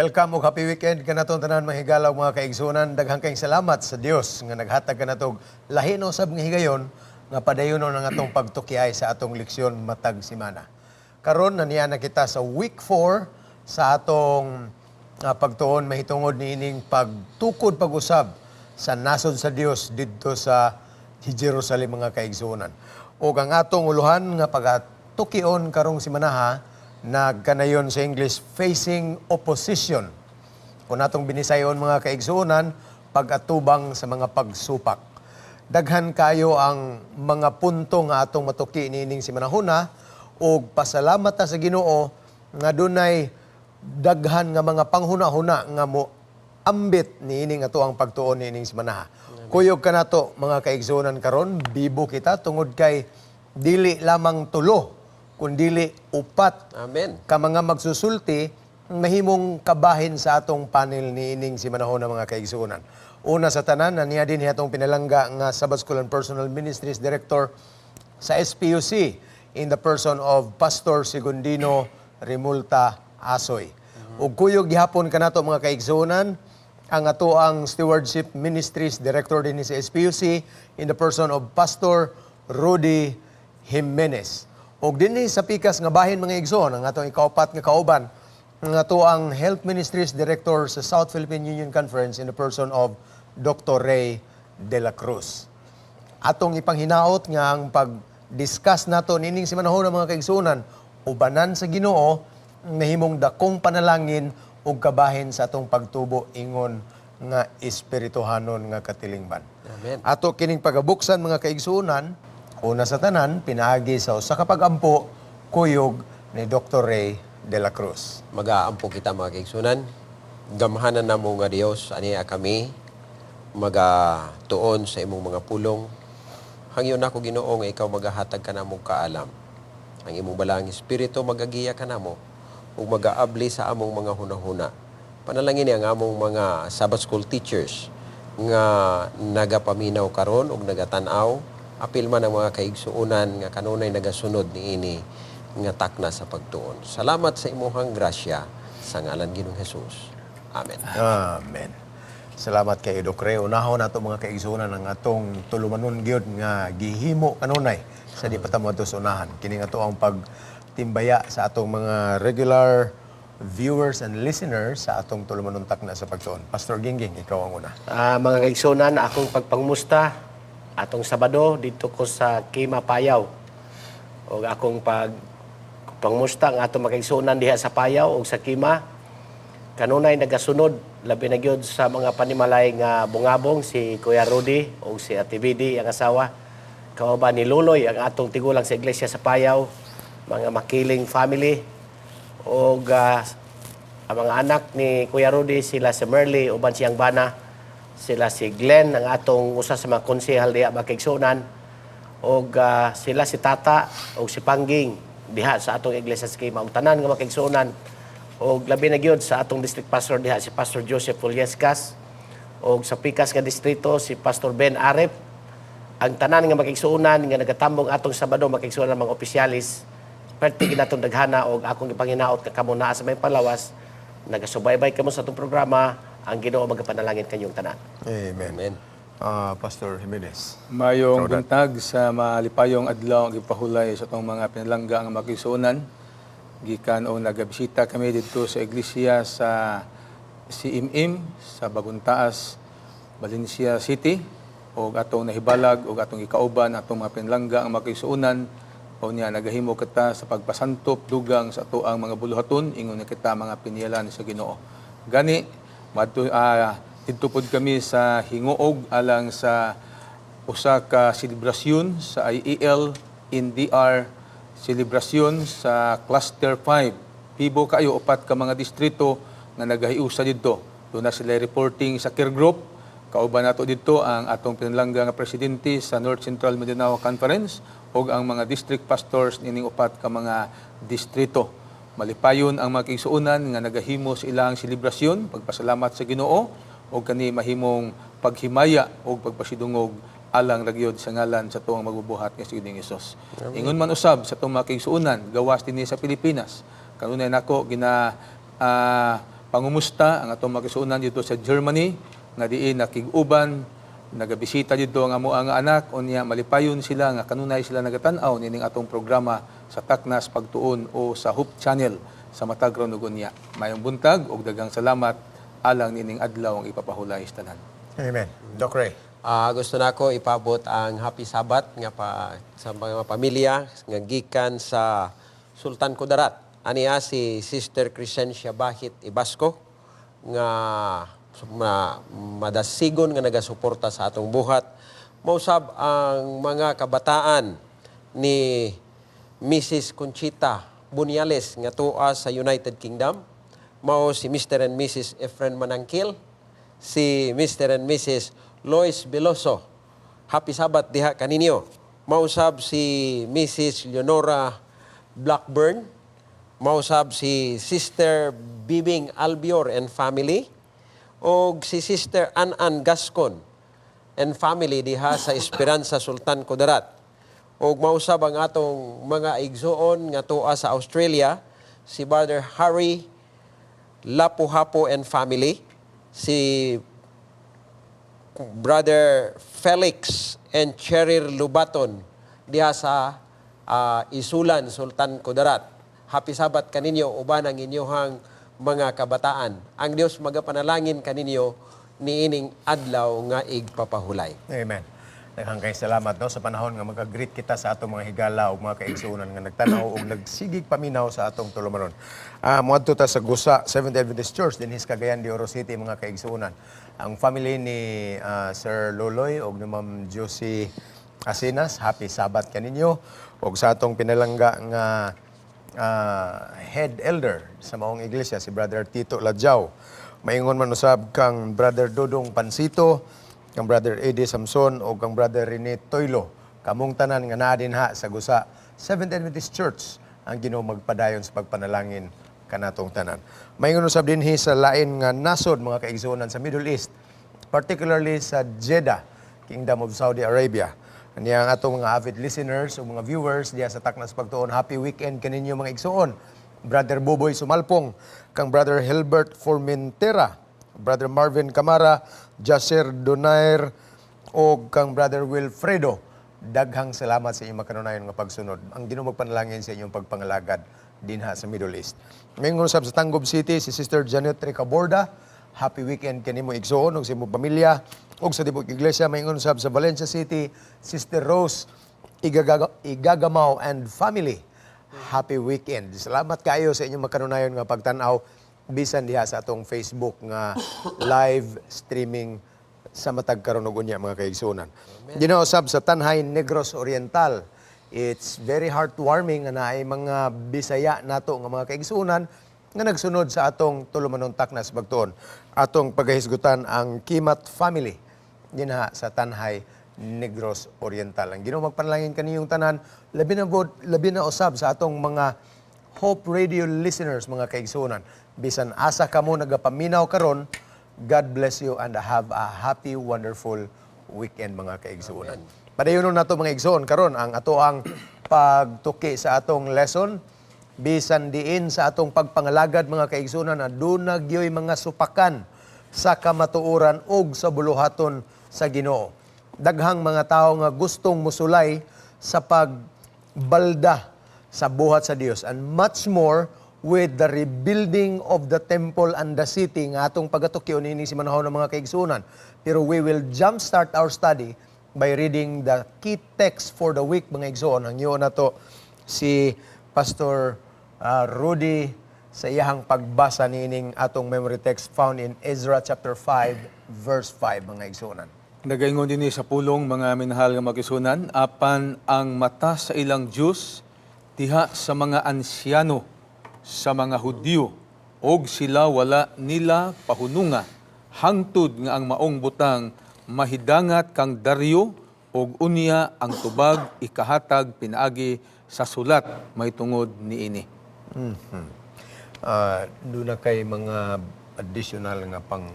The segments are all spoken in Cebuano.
Welcome ug happy weekend kanatong tanan, mga higala ug mga kaigsuonan. Daghang kayong salamat sa Dios nga naghatag kanatog lahi no sab nga higayon nga padayonon ang atong pagtukiay sa atong leksyon matag semana. Karon naniya na kita sa week 4 sa atong pagtuon mahitungod niining pagtukod pag-usab sa nasod sa Dios didto sa Jerusalem, mga kaigsuonan. Ug ang atong uluhan nga pagatukion karong simanaha nagkanayon sa English, "Facing Opposition." Kung atong binisayon, mga kaigsuonan, pag-atubang sa mga pagsupak. Daghan kayo ang mga punto nga atong matuki niining simanahuna ug pasalamat ta sa Ginoo nga dunay daghan nga mga panghuna-huna nga mo ambit niining ato ang pagtuon niining simanaha. Kuyog kanato, mga kaigsuonan, karon bibo kita tungod kay dili lamang tulo kundili upat Amen. ka mga magsusulti mahimong kabahin sa atong panel niining simanahon ng mga kaigsuonan. Una sa tanan, na niya din atong pinalangga nga Sabbath School and Personal Ministries Director sa SPUC in the person of Pastor Segundino Remulta Asoy. Ug kuyog gihapon kanato, mga kaigsuonan, ang ato ang Stewardship Ministries Director din sa SPUC in the person of Pastor Rudy Jimenez. Ug dinhi sa pikas nga bahin, mga igsoon, ang atong ikaupat nga kauban, ang ato ang Health Ministries Director sa South Philippine Union Conference in the person of Dr. Ray De La Cruz. Atong ipanghinaot nga ang pag-discuss nato niining simanahon ng mga kaigsuonan ubanan sa Ginoo nahimong dakong panalangin ug kabahin sa atong pagtubo ingon nga espirituhanon nga katilingban. Amen. Ato kining pagabuksan, mga kaigsuonan, una sa tanan pinaagi sa usa ka pagampo kuyog ni Dr. Ray De La Cruz. Magaampo kita, mga kaigsuonan. Gamhanan namo nga Dios, aniya kami magatuon sa imong mga pulong. Hangyo nako, Ginoo, nga ikaw magahatag kanamo kaalam. Ang imong balaang espiritu magagiya kanamo ug magaabli sa among mga hunahuna. Panalangin ang among mga Sabbath school teachers nga nagapaminaw karon ug nagatan-aw, apil man ang mga kaigsuonan nga kanunay nagasunod niini nga takna sa pagtuon. Salamat sa imuhang grasya sa ngalan Ginoong Hesus. Amen. Amen. Salamat kay Doc Ray. Unahon nato, mga kaigsuonan, ang atong tulumanon gyud nga gihimo kanunay sa di pa ta moadto sa unahan. Kini nga ato ang pagtimbaya sa atong mga regular viewers and listeners sa atong tulumanon takna sa pagtuon. Pastor Gingging, ikaw ang una. Mga kaigsuonan, akong pagpangmusta atong Sabado dito ko sa Kima Payaw. O akong pangmusta ang atong mga kaigsuonan diha sa Payaw o sa Kima. Kanunay nagasunod, labi na gyud sa mga panimalay nga bungabong, si Kuya Rudy o si Ate Bidi ang asawa. Kauban ni Luloy ang atong tigulang sa iglesia sa Payaw, mga Makiling family o ang mga anak ni Kuya Rudy, sila si Merly uban siyang bana, sila si Glenn, ang atong usa sa mga konsehal diha, mga kaigsuonan, og sila si Tata og si Pangging diha sa atong iglesia sa Kima ug tanan nga mga kaigsuonan, og labi na gyud sa atong district pastor diha, si Pastor Joseph Fuliescas, og sa pikas nga distrito si Pastor Ben Arep, ang tanan nga mga kaigsuonan nga nagatambong atong Sabado, mga kaigsuonan, mga opisyalis, perti ginatong daghana. Og akong ipanghinaot nga kamo naa sa may palawas nagasubaybay kamo sa atong programa, ang Ginoo magapanalangin kanyong tanan. Amen. Amen. Pastor Jimenez. Mayong buntag sa malipayong adlaw ang gipahulay sa atong mga pinalangga nga makisuonan. Gikan o nagabisita kami dito sa iglesia sa CMM sa Bagong Taas, Valencia City, og atong nahibalag og atong gikauban atong mga pinalangga ang makisuonan o niya nagahimo kita sa pagpasantop dugang sa ato ang mga buluhaton ingon na kita mga piniyalan sa Ginoo. Gani madto didto pod kami sa Hinguog alang sa usa ka selebrasyon sa IEL NDR, selebrasyon sa Cluster 5. Bibo kayo, upat ka mga distrito nga nagahiusa didto. Doon na sila reporting sa care group. Kauban nato didto ang atong pinalangga nga presidente sa North Central Mindanao Conference ug ang mga district pastors nining upat ka mga distrito. Malipayon ang mga kaigsuonan nga nagahimo sa ilang selebrasyon, pagpasalamat sa Ginoo ug kani mahimong paghimaya ug pagpasidungog alang ra gyud sa ngalan sa tuang magbubuhat nga si Ginoong Hesus. Ingon man usab sa atong mga kaigsuonan gawas dinhi sa Pilipinas. Kanunay nako gina Pangumusta ang atong makisuonan dito sa Germany nga diin nakig-uban nagabisita dito ang amo ang anak, unya malipayon sila nga kanunay sila nagatan-aw nining atong programa sa Taknas Pagtuon o sa Hope Channel sa matag ron ug unya. Mayong buntag ug daghang salamat alang nining adlaw ang ipapahulay sa tanan. Amen. Doc Ray. Gusto nako ipabot ang Happy Sabbath nga pa sa mga pamilya nga gikan sa Sultan Kudarat. Aniya si Sister Crescencia Bahit Ibasco nga madasigon nga nagasuporta sa atong buhat. Mausab ang mga kabataan ni Mrs. Conchita Bunyales nga tua sa United Kingdom. Mao si Mr. and Mrs. Efren Manangkil, si Mr. and Mrs. Lois Veloso. Happy Sabbath diha kaninyo. Mausab si Mrs. Leonora Blackburn. Mausab si Sister Bibing Albior and family. Og si Sister An-An Gascon and family diha sa Esperanza, Sultan Kudarat. Og mausab ang atong mga igsuon nga tua sa Australia, si Brother Harry Lapuhapo and family, si Brother Felix and Cheryl Lubaton diha sa Isulan, Sultan Kudarat. Happy Sabbath kaninyo uban ang inyohang mga kabataan. Ang Dios magapanalangin kaninyo niining adlaw nga igpapahulay. Amen. Daghang kay salamat, no, sa panahon nga magka-greet kita sa atong mga higala ug mga kaigsuonan nga nagtan-aw ug nagsigig paminaw sa atong tulumanon. Moadto ta sa Gusa Seventh Adventist Church dinhi sa Cagayan de Oro City, mga kaigsuonan. Ang family ni Sir Loloy ug ni Ma'am Josie Asinas, happy Sabbath kaninyo, ug sa atong pinalangga nga head elder sa maong iglesia, si Brother Tito Ladjaw. Maingon man usab kang Brother Dodong Pansito, kang Brother Eddie Samson o kang Brother Rene Toylo. Kamong tanan nga naa dinha sa Gusa Seventh Adventist Church, ang Ginoo magpadayon sa pagpanalangin kanatong tanan. Maingon usab dinhi sa lain nga nasod, mga kaigsuonan, sa Middle East, particularly sa Jeddah, Kingdom of Saudi Arabia. Aniya ang atong mga avid listeners o mga viewers diya sa Taknas Pagtuon. Happy weekend kaninyo, mga igsuon. Brother Boboy Sumalpong, kang Brother Hilbert Formentera, Brother Marvin Camara, Jasir Donair, o kang Brother Wilfredo. Daghang salamat sa inyong makanunayon nga pagsunod. Ang Ginoo magpanalangin sa inyong pagpangalagad dinha sa Middle East. Ngayon usab sa Tangub City, si Sister Janet Ricaborda. Happy weekend kanimo, igsoon, ug sa imong pamilya ug sa tibok iglesia. Maingon usab sa Valencia City, Sister Rose Igagamaw and family. Happy weekend. Salamat kayo sa inyong makanunayon nga pagtan-aw bisan diha sa atong Facebook nga live streaming sa matag karon ug unya, mga kaigsuonan. Ginoo usab sa Tanjay, Negros Oriental. It's very heartwarming nga naay mga Bisaya nato nga mga kaigsuonan nga nagsunod sa atong tulumanon Taknas Pagtuon. Atong pagahisgutan ang Kimat family dinha sa Tanjay, Negros Oriental. Ang Ginoo magpanalangin kaniyong tanan, labi na bod, labi na usab sa atong mga Hope Radio listeners, mga kaigsuonan. Bisan asa kamo nagapaminaw karon, God bless you and have a happy, wonderful weekend, mga kaigsuonan. Padayonon nato, mga igsoon, karon ang ato ang pagtuki sa atong lesson bisan diin sa atong pagpangalagad, mga kaigsuonan, aduna gyoy mga supakan sa kamatuoran ug sa buluhaton sa Ginoo. Daghang mga tao nga gustong musulay sa pagbalda sa buhat sa Dios, and much more with the rebuilding of the temple and the city nga atong pagatukyon ini si manahon ng mga kaigsuonan. Pero we will jumpstart our study by reading the key text for the week, mga igsoon. Ang yun na to si Pastor Rudy sa iyahang pagbasa niining atong memory text found in Ezra chapter 5 verse 5, mga igsuonan. Nagaingon dinhi sa pulong, mga minahal nga magisunan, apan ang mata sa ilang Dios diha sa mga ansyano sa mga Hudyo og sila wala nila pahununga hangtod nga ang maong butang mahidangat kang Dario og unya ang tubag ikahatag pinaagi sa sulat mahitungod niini. Doon na kay mga additional nga pang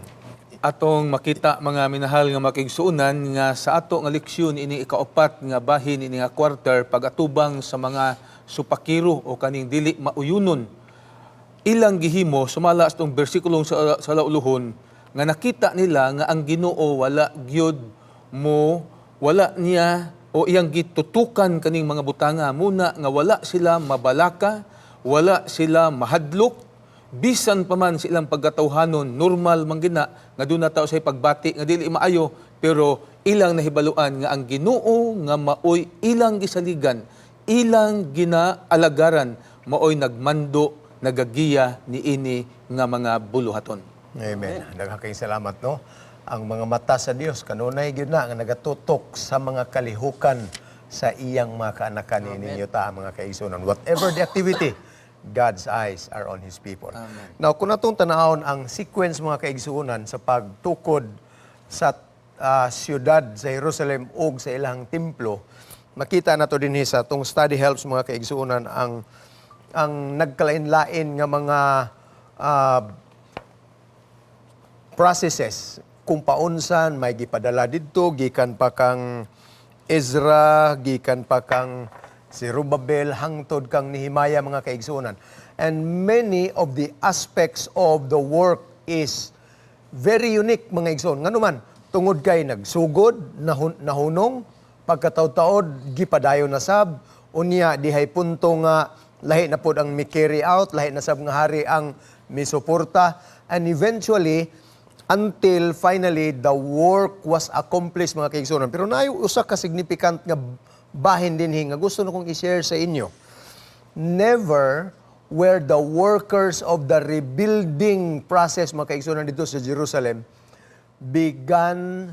Atong makita, mga minahal nga makigsuonan, nga sa ato nga leksyon ini ikaupat nga bahin ini nga quarter, pagatubang sa mga supakiro o kaning dili mauyunon. Ilang gihimo sumala sa tong bersikulong sa lauluhon nga nakita nila nga ang Ginoo wala gyud mo, wala niya o iyang gitutukan kaning mga butanga, muna nga wala sila mabalaka, wala sila mahadlok bisan pa man sa ilang pagkatawhanon. Normal man gina nga doon na tao sa pagbati nga dili maayo, pero ilang nahibaluan nga ang Ginoo nga maoy ilang gisaligan, ilang ginaalagaran, maoy nagmando, nagagiya niini nga mga buluhaton. Amen. Daghang kayong salamat, no? Ang mga mata sa Dios kanunay gyud na nga nagatutok sa mga kalihukan sa iyang mga kaanakan ninyo ta, mga kaigsuonan. Whatever the activity, God's eyes are on His people. Now, kung atong tanawon ang sequence, mga kaigsuonan, sa pagtukod sa siyudad sa Jerusalem ug sa ilang templo, makita nato dinhi sa atong study helps, mga kaigsuonan, ang nagkalain-lain nga mga processes kung paunsan may gipadala didto gikan pa kang Ezra, gikan pa kang Zerubabel, hangtod kang Nehemiah, mga kaigsuonan. And many of the aspects of the work is very unique, mga igsoon. Ngano man, tungod kay nagsugod, nahunong, pagkataod-taod, gipadayon na sab, unya dihay punto nga lahi na pod ang mi-carry out, lahi na sab nga hari ang misuporta, and eventually until finally the work was accomplished, mga kaigsuonan. Pero naay usa ka significant nga bahin dinhi nga gusto na kong i-share sa inyo. Never were the workers of the rebuilding process, mga kaigsuonan, dito sa Jerusalem began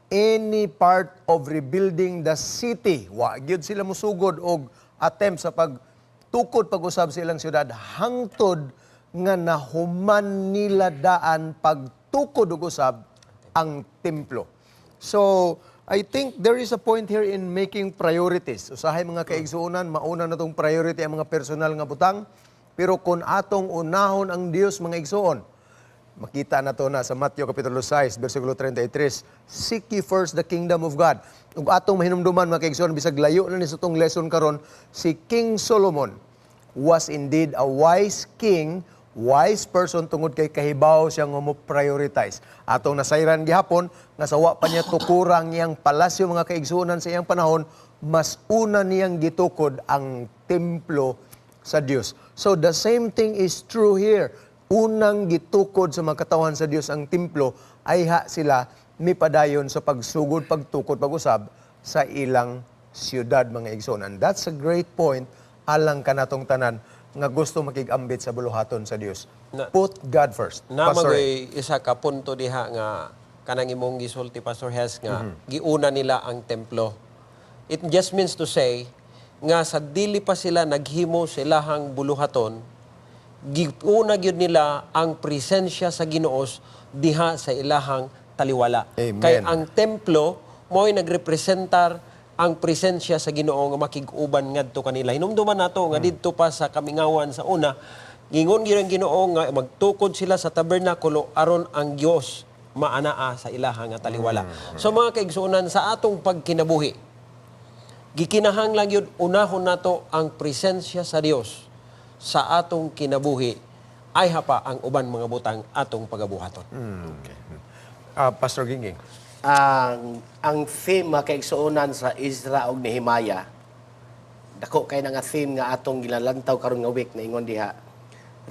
any part of rebuilding the city. Wa gyud sila musugod og attempt sa pagtukod pag-usab sa ilang syudad hangtod nga nahuman nila daan pagtukod og usab ang templo. So, I think there is a point here in making priorities. Usahay, mga kaigsuonan, mauna na tong priority ang mga personal nga butang, pero kung atong unahon ang Dios, mga igsuon, makita na to na sa Matthew Kapitulo 6, versikulo 33, "Seek ye first the kingdom of God." Ug atong mahinumduman, mga kaigsuonan, bisag layo na ni sa tong lesson karon, si King Solomon was indeed a wise king, wise person tungod kay kahibaw siya nga mo prioritize. Atong nasayran gihapon nga sa wa pa niya tukura ang iyang palasyo, mga kaigsuonan, sa iyang panahon, mas una niyang gitukod ang templo sa Dios. So the same thing is true here. Unang gitukod sa mga katawhan sa Dios ang templo, ayha sila mipadayon sa pagsugod, pagtukod, pag-usab sa ilang siyudad, mga igsoon. And that's a great point alang kanatong tanan nga gusto makig-ambit sa buluhaton sa Dios. Put God first. Na Pastor Ray. magoy isa ka punto diha nga kanang imong gisulti, Pastor Hes, nga giuna nila ang templo. It just means to say nga sa dili pa sila naghimo silahang buluhaton, giuna gyud nila ang presensya sa Ginoo diha sa ilahang taliwala. Amen. Kay ang templo mo'y nagrepresentar ang presensya sa Ginoo nga makig-uban ngadto kanila. Hinumduman nato nga didto pa sa kamingawan sa una, gingon gyud ang Ginoo nga magtukod sila sa tabernakulo aron ang Dios maanaa sa ilaha nga taliwala. So mga kaigsuonan, sa atong pagkinabuhi, gikinahanglan gyud unahon nato ang presensya sa Dios sa atong kinabuhi, ayha pa ang uban mga butang atong pagabuhaton. Okay. Ah, Pastor Gingging. Ang theme, mga kaigsuonan, sa Ezra ug Nehemiah, dako kay na nga theme nga atong gilalantaw karon nga week na ingon diha,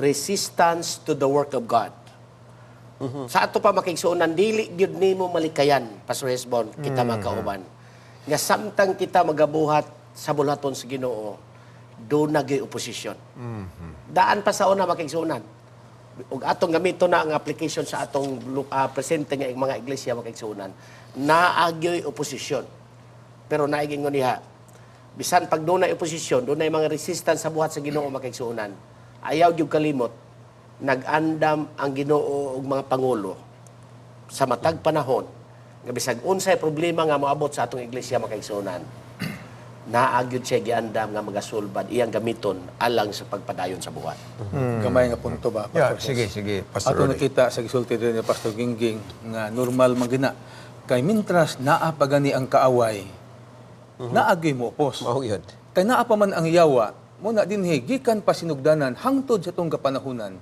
resistance to the work of God. Sa ato pa, makaigsuonan, dili gyud nimo malikayan, Pastor Hesbon, kita mga kauban, nga samtang kita magabuhat sa buluhaton sa Ginoo, do na gyud oposisyon. Daan pa sa una, makaigsuonan. Ug atong gamito na ang application sa atong presente nga mga iglesia, makaigsuonan. Naa gyoy oposisyon. Pero naiging niya, bisan pag doon na oposisyon, doon na mga resistance sa buhat sa Ginoo, makaigsuonan. Ayaw gyud kalimot, nag-andam ang Ginoo og mga pangulo sa matag panahon nga bisag unsay problema nga moabot sa atong iglesia, makaigsuonan, naa gyud siya giandam nga magasulbad iyang gamiton alang sa pagpadayon sa buhat. Gamay nga punto ba, Yeah, Pastor Hes? sige, sige, Pastor Ato Rudy. nakita sa gisulti din ni Pastor Gingging nga normal man gina kay mintras naa pa gani ang kaaway, naa gyud mo opos. Mao yun. Kay naa pa man ang yawa. Mao na dinhi gikan pa sinugdanan hangtod sa atong kapanahunan.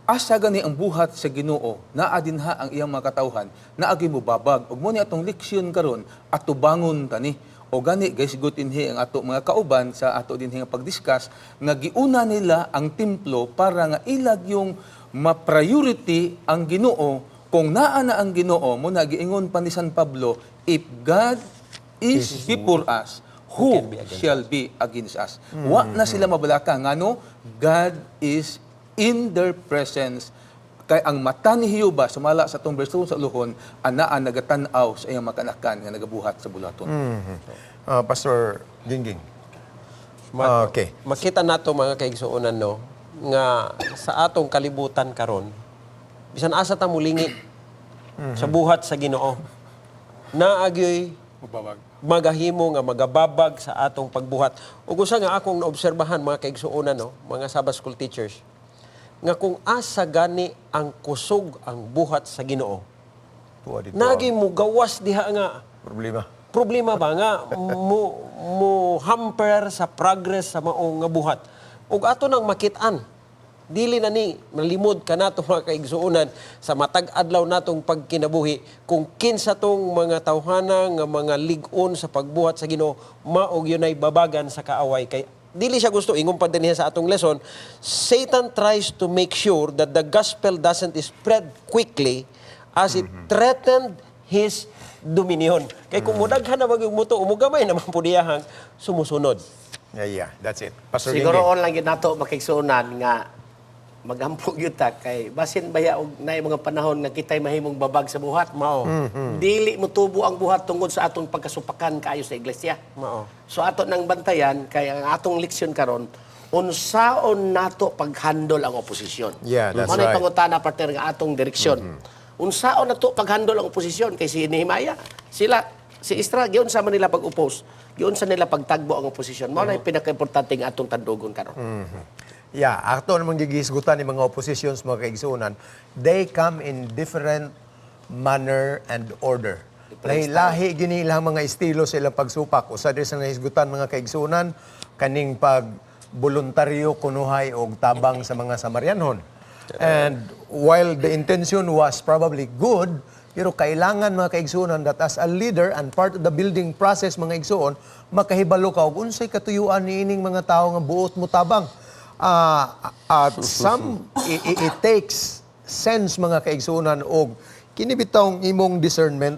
Asa gani ang buhat sa Ginoo, naa dinha ang iyang mga katawhan, naagi mo babag. Ug mao ni atong leksyon karon, atubangon tani. O gani guys, dinhi ang ato mga kauban sa ato dinhi nga pagdiscuss nga giuna nila ang templo para nga ilag yung ma-priority ang Ginoo. Kung naa na ang Ginoo, mao na giingon pa ni San Pablo, "If God is before us, who shall be against us?" Wa na sila mabalaka ngano God is in their presence, kay ang mata ni Jehova, sumala sa atong verse 2 sa Uluhon, anaa nagatan-aw sa iyang makanakan nga nagabuhat sa buluhaton. Pastor Gingging. Okay. Makita nato, mga kaigsuonan, no, nga sa atong kalibutan karon, bisan asa ta mulingi sa buhat sa Ginoo, naagyoy Mababag. Magahimo nga magababag sa atong pagbuhat. Ug usa nga akong naobserbahan, mga kaigsuonan, no, mga Sabbath school teachers, nga kung asa gani ang kusog ang buhat sa Ginoo, Tuwa dito. Nagi mo gawas diha nga Problema. Problema ba nga mo hamper sa progress sa maong nga buhat. Ug ato nang makit-an. Dili na ni malimod kanato, mga kaigsuonan, sa matag adlaw natong pagkinabuhi kung kinsa tong mga tawhana nga mga lig-on sa pagbuhat sa Ginoo, maog yun ay babagan sa kaaway, kay dili siya gusto. Ingon pa din sa atong lesson, Satan tries to make sure that the gospel doesn't spread quickly as it threatened his dominion. Kay kung mudaghan na magyug muto, umugamay naman po diyahang sumusunod. Yeah, that's it. Pastor Siguro Gingging. on lang gyud nato makigsuonan nga magampo gyud ta kay basin baya og naay mga panahon nga kitay mahimong babag sa buhat. Mao. Dili motubo ang buhat tungod sa atong pagkasupakan kaayo sa iglesia. Mao. So ato nang bantayan kay ang atong leksyon karon, unsaon nato paghandle ang oposisyon. Yeah, that's Mao na'y right. pangutana, partner, nga atong direksyon. Unsaon nato paghandle ang oposisyon kay si Nehemiah, sila si Isra, giunsa man nila pag-oppose, giunsa nila pagtagbo ang oposisyon. Mao na pinakaimportante nga atong tandugon karon. Yeah, ato namang gigisgutan ni mga oppositions, mga kaigsuonan, they come in different manner and order. Lahi-lahi gini ilang mga estilo sa ilang pagsupak. Usa diri sa nahisgutan, mga kaigsuonan, kaning pag voluntaryo kunuhay og tabang sa mga Samarianhon. And while the intention was probably good, pero kailangan, mga kaigsuonan, that as a leader and part of the building process, mga igsuon, makahibalo ka og unsay katuyuan niining mga tawo nga buot mo tabang. At some it takes sense, mga kaigsuonan, og kini bitawng imong discernment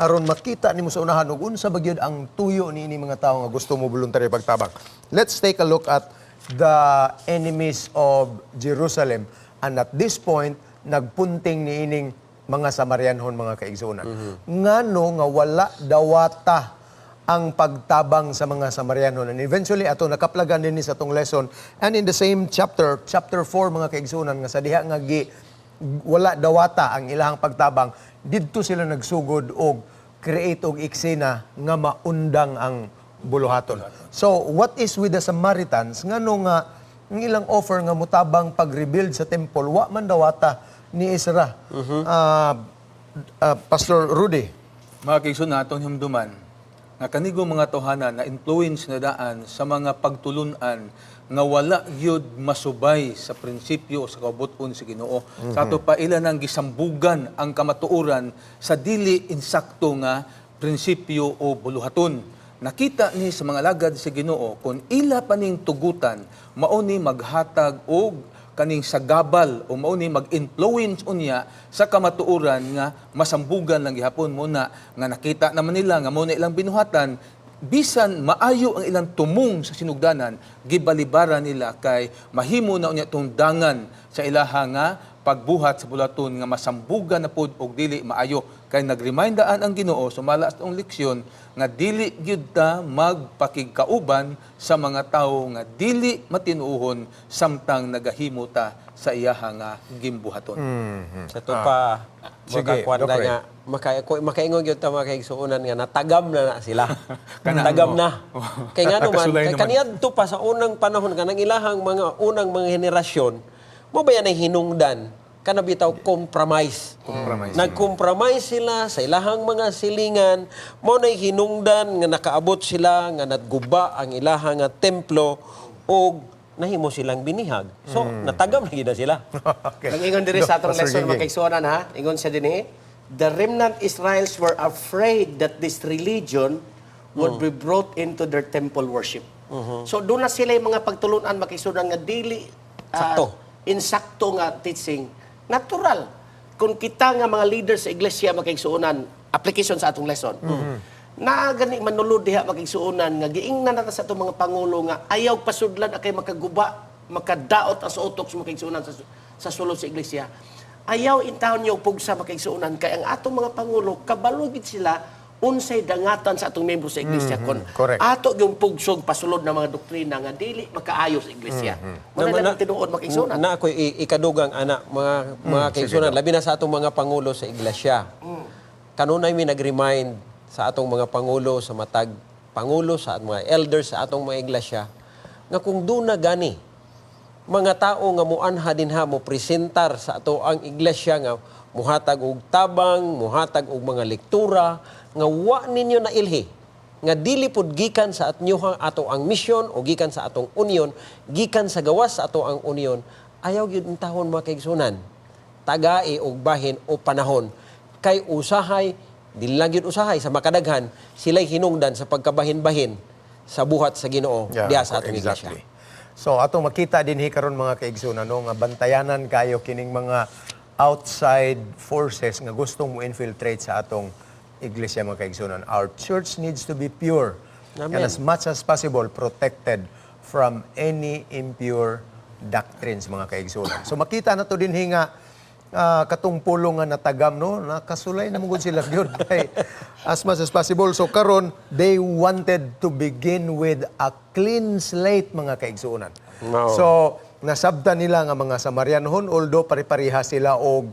aron makita nimo sa unahan og unsa ba gyud ang tuyo niini mga tawo nga gusto mo voluntary pagtabang. Let's take a look at the enemies of Jerusalem. And at this point, nagpunting niining mga Samarianhon, mga kaigsuonan. Ngano nga wala dawata ang pagtabang sa mga Samarianon? And eventually, ato nakaplagan din ni sa atong lesson. And in the same chapter, chapter 4, mga kaigsuonan, nga sa diha nga gi, wala dawata ang ilahang pagtabang, didto sila nagsugod og create og eksena nga maundang ang buluhaton. So, what is with the Samaritans? Ngano nga ang ilang offer nga mutabang pag-rebuild sa temple, wa man dawata ni Ezra? Pastor Rudy. Mga kaigsoon, atong hinumduman nga kanigong mga tawhana na influence na daan sa mga pagtulunan nga wala gyud masubay sa prinsipyo o sa kabut-on sa Ginoo. Sa ato pa ila nang gisambugan ang kamatuoran sa dili insakto nga prinsipyo o buluhaton. Nakita ni sa mga lagad sa Ginoo kung ila pa ning tugutan, mao ni maghatag og kaning sagabal o mao ni mag-influence unya sa kamatuoran nga masambugan lang gihapon. Mao na nga nakita naman nila nga mao na ilang binuhatan, bisan maayo ang ilang tumong sa sinugdanan, gibalibaran nila kay mahimo na unya tong dangan sa ilaha nga pagbuhat sa buluhaton nga masambugan na pod og dili maayo, kay nagremindaan ang Ginoo sumala sa atong leksyon nga dili gyud ta magpakigkauban sa mga tawo nga dili matinuohon samtang nagahimo ta sa iyaha nga gimbuhaton. Sa to pa, Sige, makakuan na Doc Ray. nga, makaingon gyud ta, mga kaigsuonan, nga natagam na na sila. Tagam na. Kay nga naman, Kasulay kay naman. kaniadto pa sa unang panahon kanang ilahang mga unang mga henerasyon, mao ba yan ay hinungdan kana bitaw compromise. Compromise. Nag-compromise sila sa ilahang mga silingan, mao nay hinungdan nga nakaabot sila nga nagguba ang ilahang nga templo. Og nahimo silang binihag. So, natagam na gid na sila. Okay. Ang ingon diri sa atong Pastor lesson, Gingging. mga kaigsuonan ha. Ingon siya dinhi, "The remnant Israels were afraid that this religion would be brought into their temple worship." So doon na sila yung mga pagtulunan, mga kaigsuonan, nga dili Sakto. Insakto nga teaching. Natural. Kung kita nga mga leaders sa iglesia, mga kaigsuonan, application sa atong lesson. Naa gani manulod diha, mga kaigsuonan, nga giingnan na ta sa atong mga pangulo nga ayaw pasudlan akay makaguba, makadaot ang sa utok sa mga kaigsuonan sa sulod sa iglesia. Ayaw intawon niyo pugsa, mga kaigsuonan, kay ang atong mga pangulo kabalo gid sila unsay dangatan sa atong membro sa iglesia kon ato yung pugsog pasulod ng mga doktrina nga dili makaayo sa iglesia. Mao na lang tinuod, mga kaigsuonan. Na ako ikadugang ana, mga kaigsuonan, labi na sa atong mga pangulo sa iglesia. Kanunay mi nag-remind sa atong mga pangulo, sa matag pangulo, sa atong mga elders sa atong mga iglesia nga kung duna gani mga tao nga muanha dinha, mo presentar sa ato ang iglesia, nga muhatag og tabang, muhatag og mga lektura nga wa ninyo na ilhi nga dili pud gikan sa atnyohang ato ang mission o gikan sa atong union, gikan sa gawas sa ato ang union, ayaw gyud intawon, mga kaigsunan. Tagai og bahin o panahon kay usahay dili lang gyud, usahay sa makadaghan sila'y hinungdan sa pagkabahin-bahin sa buhat sa Ginoo diha sa atong iglesia. So atong makita dinhi karon, mga kaigsoon, ano nga bantayanan kayo kining mga outside forces nga gustong mo infiltrate sa atong iglesia, mga kaigsuonan. Our church needs to be pure Amen. and as much as possible protected from any impure doctrines, mga kaigsuonan. So makita na to dinhi nga katong pulong nga natagam, no, nakasulay na mugod sila gyud kay as much as possible. So karon they wanted to begin with a clean slate, mga kaigsuonan. Mao. So nasabtan nila nga mga Samarianhon, although pare-pareha sila og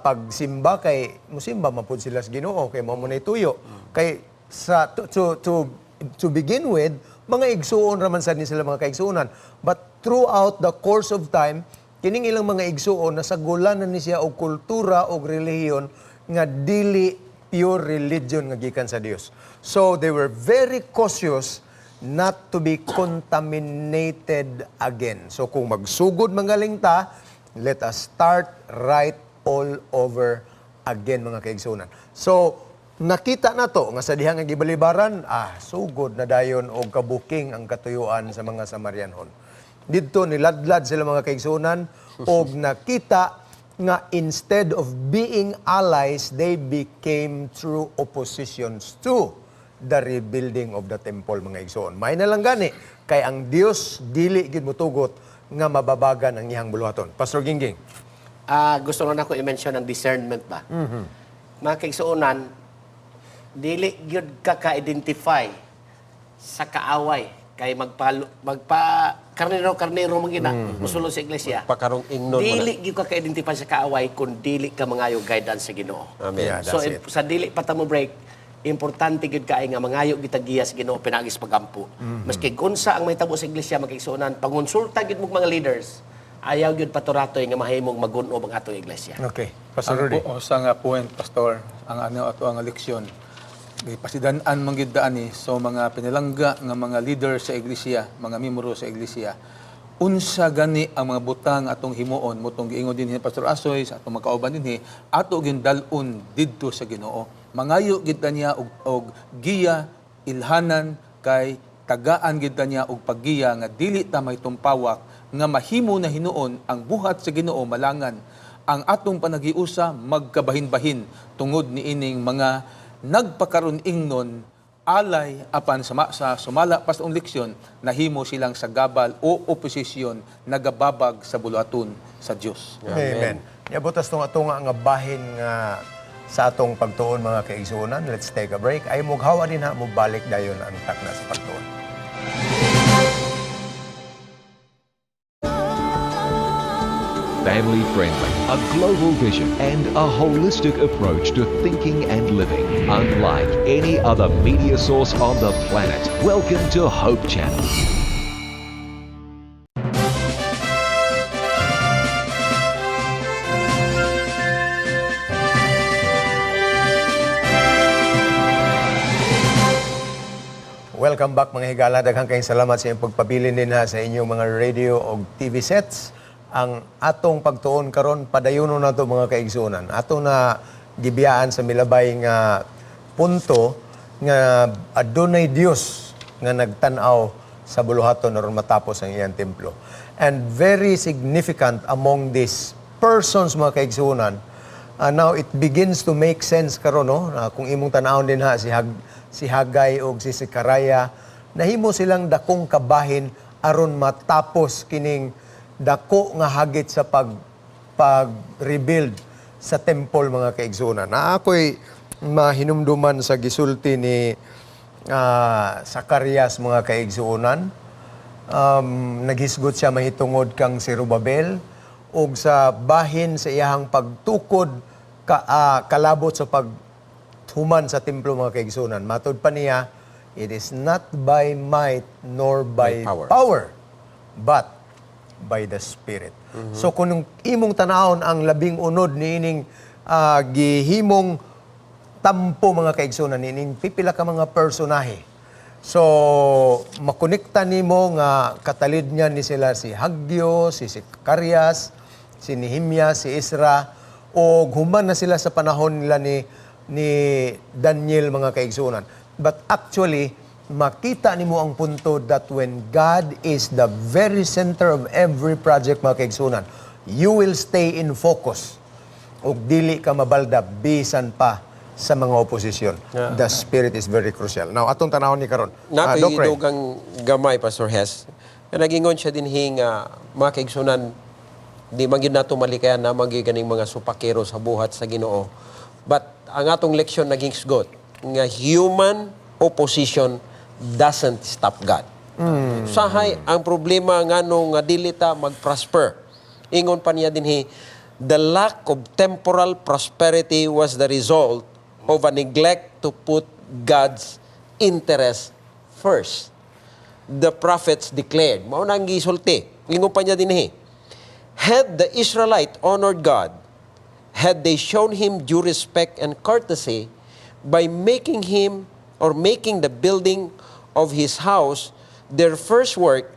pagsimba kay musimba man pud sila sa Ginoo kay mao man tuyo kay sa to begin with mga igsuon ra man sad ni sila, mga kaigsuonan, but throughout the course of time kining ilang mga igsuon nasagulan na ni siya og kultura og relihiyon nga dili pure religion nga gikan sa Dios. So they were very cautious not to be contaminated again. So kung magsugod magaling ta, let us start right all over again, mga kaigsunan. So nakita na to nga sa diha nga gibalibaran, sugod na dayon og kabuking ang katuyuan sa mga Samarianhon. Didto niladlad sila, mga kaigsunan, og nakita nga instead of being allies, they became true oppositions to the rebuilding of the temple, mga igsoon. May na lang gani kay ang Dios dili gid motugot nga mababagan ang iyang buluhaton. Pastor Gingging. Gusto lang ako i-mention ang discernment ba. Mga kaigsuonan, dili gyud ka ka-identify sa kaaway kay magpa karnero karnero man gina musulod sa iglesia. Pakarong ingnon mo na. Dili gyud ka ka-identify sa kaaway kung dili ka mangayo guidance sa Ginoo. Amen. Yeah, So that's it. sa dili pa ta mo break, importante gyud kaay nga mangayo kita giya sa Ginoo pinaagi sa pagampo. Maski unsa ang mahitabo sa iglesia, mga kaigsuonan, pangonsulta gyud mo mga leaders. Ayaw gyud paturatoy nga mahimong magun-ob ang atong iglesia. Okay. Pastor Ang Rudy. usa nga point, Pastor, ang ano ato ang leksyon. Gipasidan-an man gyud daan ni so mga pinalangga nga mga leader sa iglesia, mga miyembro sa iglesia. Unsa gani ang mga butang atong himuon motong giingon dinhi ni Pastor Asoy sa atong makauban dinhi, ato gyud dal-on didto sa Ginoo. Mangayo gid ta niya og giya, ilhanan, kay tagaan gid ta niya og paggiya nga dili ta may tumpawak nga mahimo na hinuon ang buhat sa Ginoo malangan, ang atong panagiusa magkabahin-bahin tungod niining mga nagpakaron ingnon alay, apan sama sa sumala pa sa leksyon nahimo silang sagabal o oposisyon nagababag sa buluhaton sa Dios. Amen. Niabot tas tong ato nga bahin nga sa atong pagtuon, mga kaigsuonan. Let's take a break. Ay mughawa din ha, mubalik dayon ang takna sa pagtuon. Family friendly, a global vision, and a holistic approach to thinking and living, unlike any other media source on the planet. Welcome to Hope Channel. Welcome back, mga higala. Daghang kayong salamat sa inyong pagpabilin dinha sa inyong mga radio o TV sets. Ang atong pagtuon karon, padayonon nato, mga kaigsuonan. Ato na gibiyaan sa milabay nga punto nga adunay Dios nga nagtan-aw sa buluhaton aron matapos ang iyang templo. And very significant among these persons, mga kaigsuonan, now it begins to make sense karon, no, na kung imong tan-awon dinha si Hagay og si Zechariah, nahimo silang dakong kabahin aron matapos kining dako nga hagit sa pag pag rebuild sa temple, mga kaigsuonan. Na ako'y mahinumduman sa gisulti ni Zacarias, mga kaigsuonan. Naghisgot siya mahitungod kang Zerubabel ug sa bahin sa iyahang pagtukod kalabot sa paghuman sa templo, mga kaigsuonan. Matod pa niya, "It is not by might nor by by power. Power, but by the Spirit." So kung imong tanawon ang labing unod niining gihimong tampo, mga kaigsuonan, niining pipila ka mga personahe. So makonekta nimo nga katalid niya ni sila si Hagyo, si Zacarias, si Nehemias, si Ezra o human na sila sa panahon nila ni Daniel, mga kaigsuonan. But actually, makita nimo ang punto that when God is the very center of every project, mga kaigsuonan, you will stay in focus ug dili ka mabalda bisan pa sa mga oposisyon. The Spirit is very crucial. Now, atong tanawon ni karon. Nato Doc Ray. dugang gamay, Pastor Hess. Nga nagingon siya dinhi nga, mga kaigsuonan, di man gyud nato malikayan na magyud ganing mga supakero sa buhat sa Ginoo. But ang atong leksyon naging nga human opposition doesn't stop God. Sahay ang problema ngano nga dili ta mag-prosper. Ingon pa niya dinhi, the lack of temporal prosperity was the result of a neglect to put God's interest first. The prophets declared, mao na ang gisulti. Ingon pa niya dinhi, had the Israelite honored God, had they shown him due respect and courtesy by making him or making the building of his house their first work,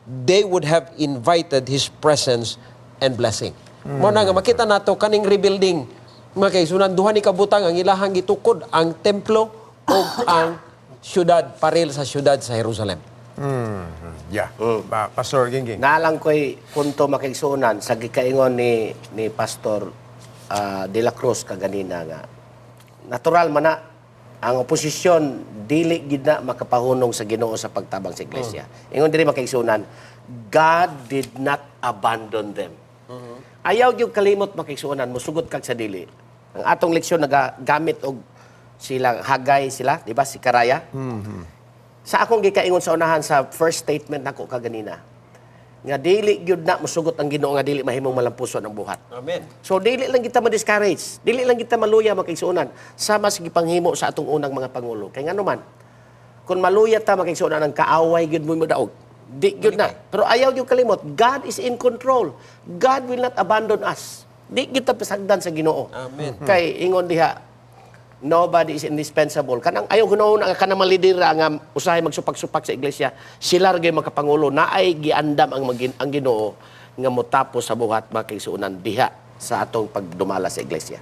they would have invited his presence and blessing. Mao na nga makita nato kaning rebuilding, mga kaigsuonan, duha ni kabutang ang ilahang gitukod, ang templo ug ang syudad, paril sa syudad sa Jerusalem. Yeah. Pastor Gingging. Naalang ko'y punto, makaigsuonan, sa gikaingon ni Pastor De La Cruz kaganina nga natural man na ang oposisyon, dili gid na makapahunong sa Ginoo sa pagtabang sa iglesia. Ingon diri, makaigsuonan, God did not abandon them. Ayaw gyud kalimot, makaigsuonan, musugot kag sa dili. Ang atong leksyon nagagamit og sila Hagay sila, di ba, si Zechariah? Sa akong gikaingon sa unahan sa first statement nako kaganina, nga dili gyud na musugot ang Ginoo nga dili mahimong malampuson ang buhat. Amen. So dili lang kita ma-discourage, dili lang kita maluya, makaigsuonan, sama sa gipanghimo sa atong unang mga pangulo. Kay ngano man, kung maluya ta, makaigsuonan, ang kaaway gyud mo modaog. Di gyud na. Pero ayaw gyud kalimot, God is in control. God will not abandon us. Di gyud ta pasagdan sa Ginoo. Amen. Kay ingon diha, nobody is indispensable. Kanang ayaw hunahuna nga kanang malidira nga usahay magsupak-supak sa iglesia, sila ra gyud makapangulo. Naay giandam ang Ginoo nga motapos sa buhat, mga kaigsuonan, diha sa atong pagdumala sa iglesia.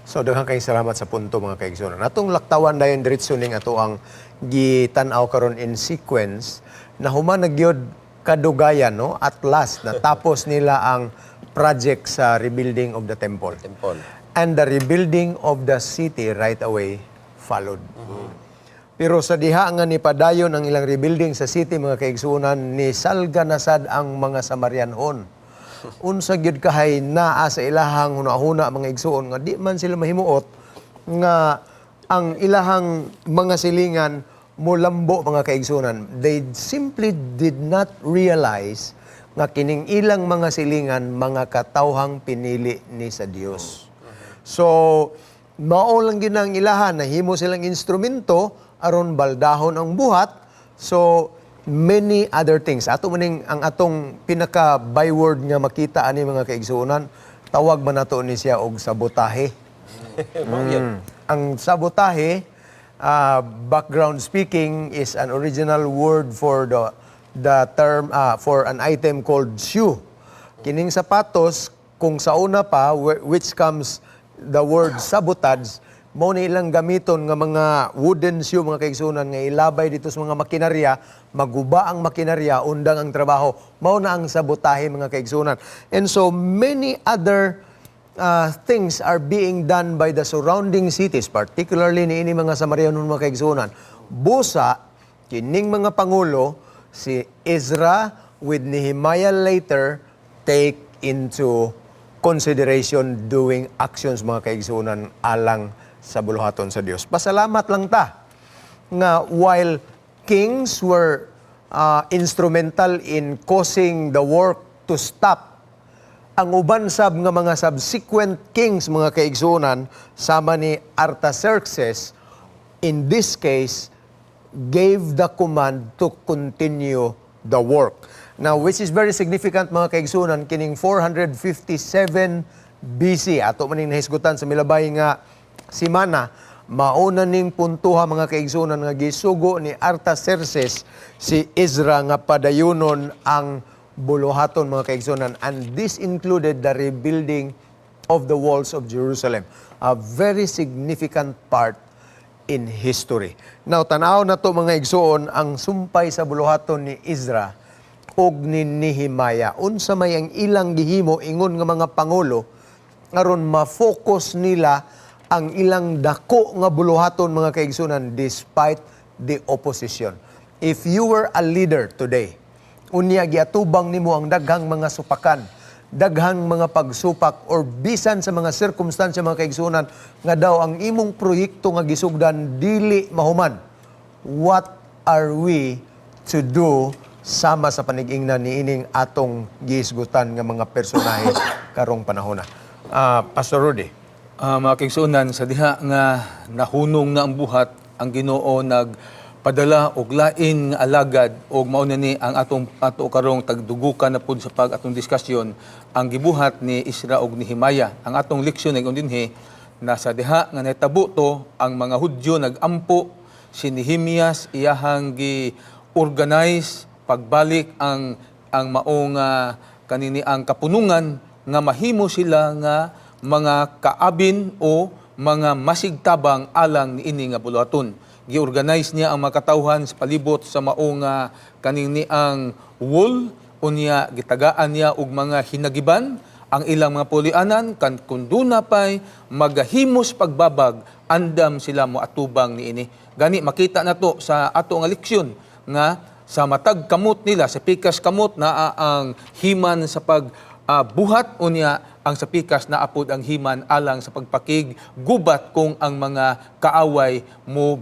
So daghang kayong salamat sa punto, mga kaigsuonan. Atong laktawan dayon diretso ning ato ang gitan-aw karon in sequence na human na gyud kadugayan, no, at last natapos nila ang project sa rebuilding of the temple. Temple. And the rebuilding of the city right away followed. Pero sa diha nga nipadayon ang ilang rebuilding sa city, mga kaigsuonan, ni salga na sad ang mga Samarianhon. Unsa gyud kahay naa sa ilahang hunahuna, mga igsuon, nga di man sila mahimuot nga ang ilahang mga silingan molambo, mga kaigsuonan. They simply did not realize nga kining ilang mga silingan, mga katawhang pinili ni sa Dios. So, mao lang gyud ang ilahan, nahimo silang instrumento aron baldahon ang buhat. So, many other things. Ato maning ang atong pinaka byword nga makita ani, mga kaigsuonan, tawag man nato ni siya og sabotahe. Mao yun. Ang sabotahe Background speaking is an original word for the term for an item called shoe. Kining sapatos kung sa una pa which comes the word sabotage, mao ni ilang gamiton nga mga wooden shoe, mga kaigsunan, nga ilabay dito sa mga makinarya, maguba ang makinarya, undang ang trabaho. Mao na ang sabotahe, mga kaigsunan. And so many other things are being done by the surrounding cities, particularly niini mga Samarianon, mga kaigsunan. Busa, kining mga pangulo, si Ezra with Nehemiah later, take into consideration doing actions, mga kaigsunan, alang sa buluhaton sa Dios. Pasalamat lang ta nga while kings were instrumental in causing the work to stop, ang uban sab nga mga subsequent kings, mga kaigsunan, sama ni Artaxerxes in this case, gave the command to continue the work. Now, which is very significant, mga kaigsunan, kining 457 BC, ato man ning nahisgutan sa milabay nga simana, mauna ning puntuha, mga kaigsunan, nga gisugo ni Artaxerxes si Ezra nga padayunon ang buluhaton, mga kaigsunan, and this included the rebuilding of the walls of Jerusalem, a very significant part in history. Now, tanaw na to, mga igsuon, ang sumpay sa buluhaton ni Ezra ug ni Nehemiah. Unsa may ang ilang gihimo ingon nga mga pangulo aron ma-focus nila ang ilang dako nga buluhaton, mga kaigsunan, despite the opposition? If you were a leader today, unya giatubang nimo ang daghang mga supakan, daghang mga pagsupak or bisan sa mga sirkumstansya, mga kaigsunan, nga daw ang imong proyekto nga gisugdan dili mahuman. What are we to do sama sa panigingnan niining atong gihisgutan nga mga personahe karong panahona? Pastor Rudy. Mga kaigsuonan, sa diha nga nahunong na ang buhat, ang Ginoo nagpadala og lain nga alagad og mao na ni ang atong ato karong tagdugukan na pud sa pag atong diskusyon, ang gibuhat ni Ezra og Nehemiah. Ang atong leksyon ay dinhi na sa diha nga nahitabo to, ang mga Hudyo nagampo, si Nehemias iyahang gi organize pagbalik ang maong kanini ang kapunungan nga mahimo sila nga mga kaabin o mga masigtabang alang niini nga buluhaton. Gi-organize niya ang mga katawhan sa palibot sa maong kanini ang wall, unya gitagaan niya og mga hinagiban ang ilang mga pulianan kan kung duna pay magahimos pagbabag, andam sila mo atubang niini. Gani makita nato sa ato nga leksyon nga sa matag kamot nila, sa pikas kamot naa ang himan sa pag buhat, unya ang sa pikas naapod ang himan alang sa pagpakig gubat kung ang mga kaaway mo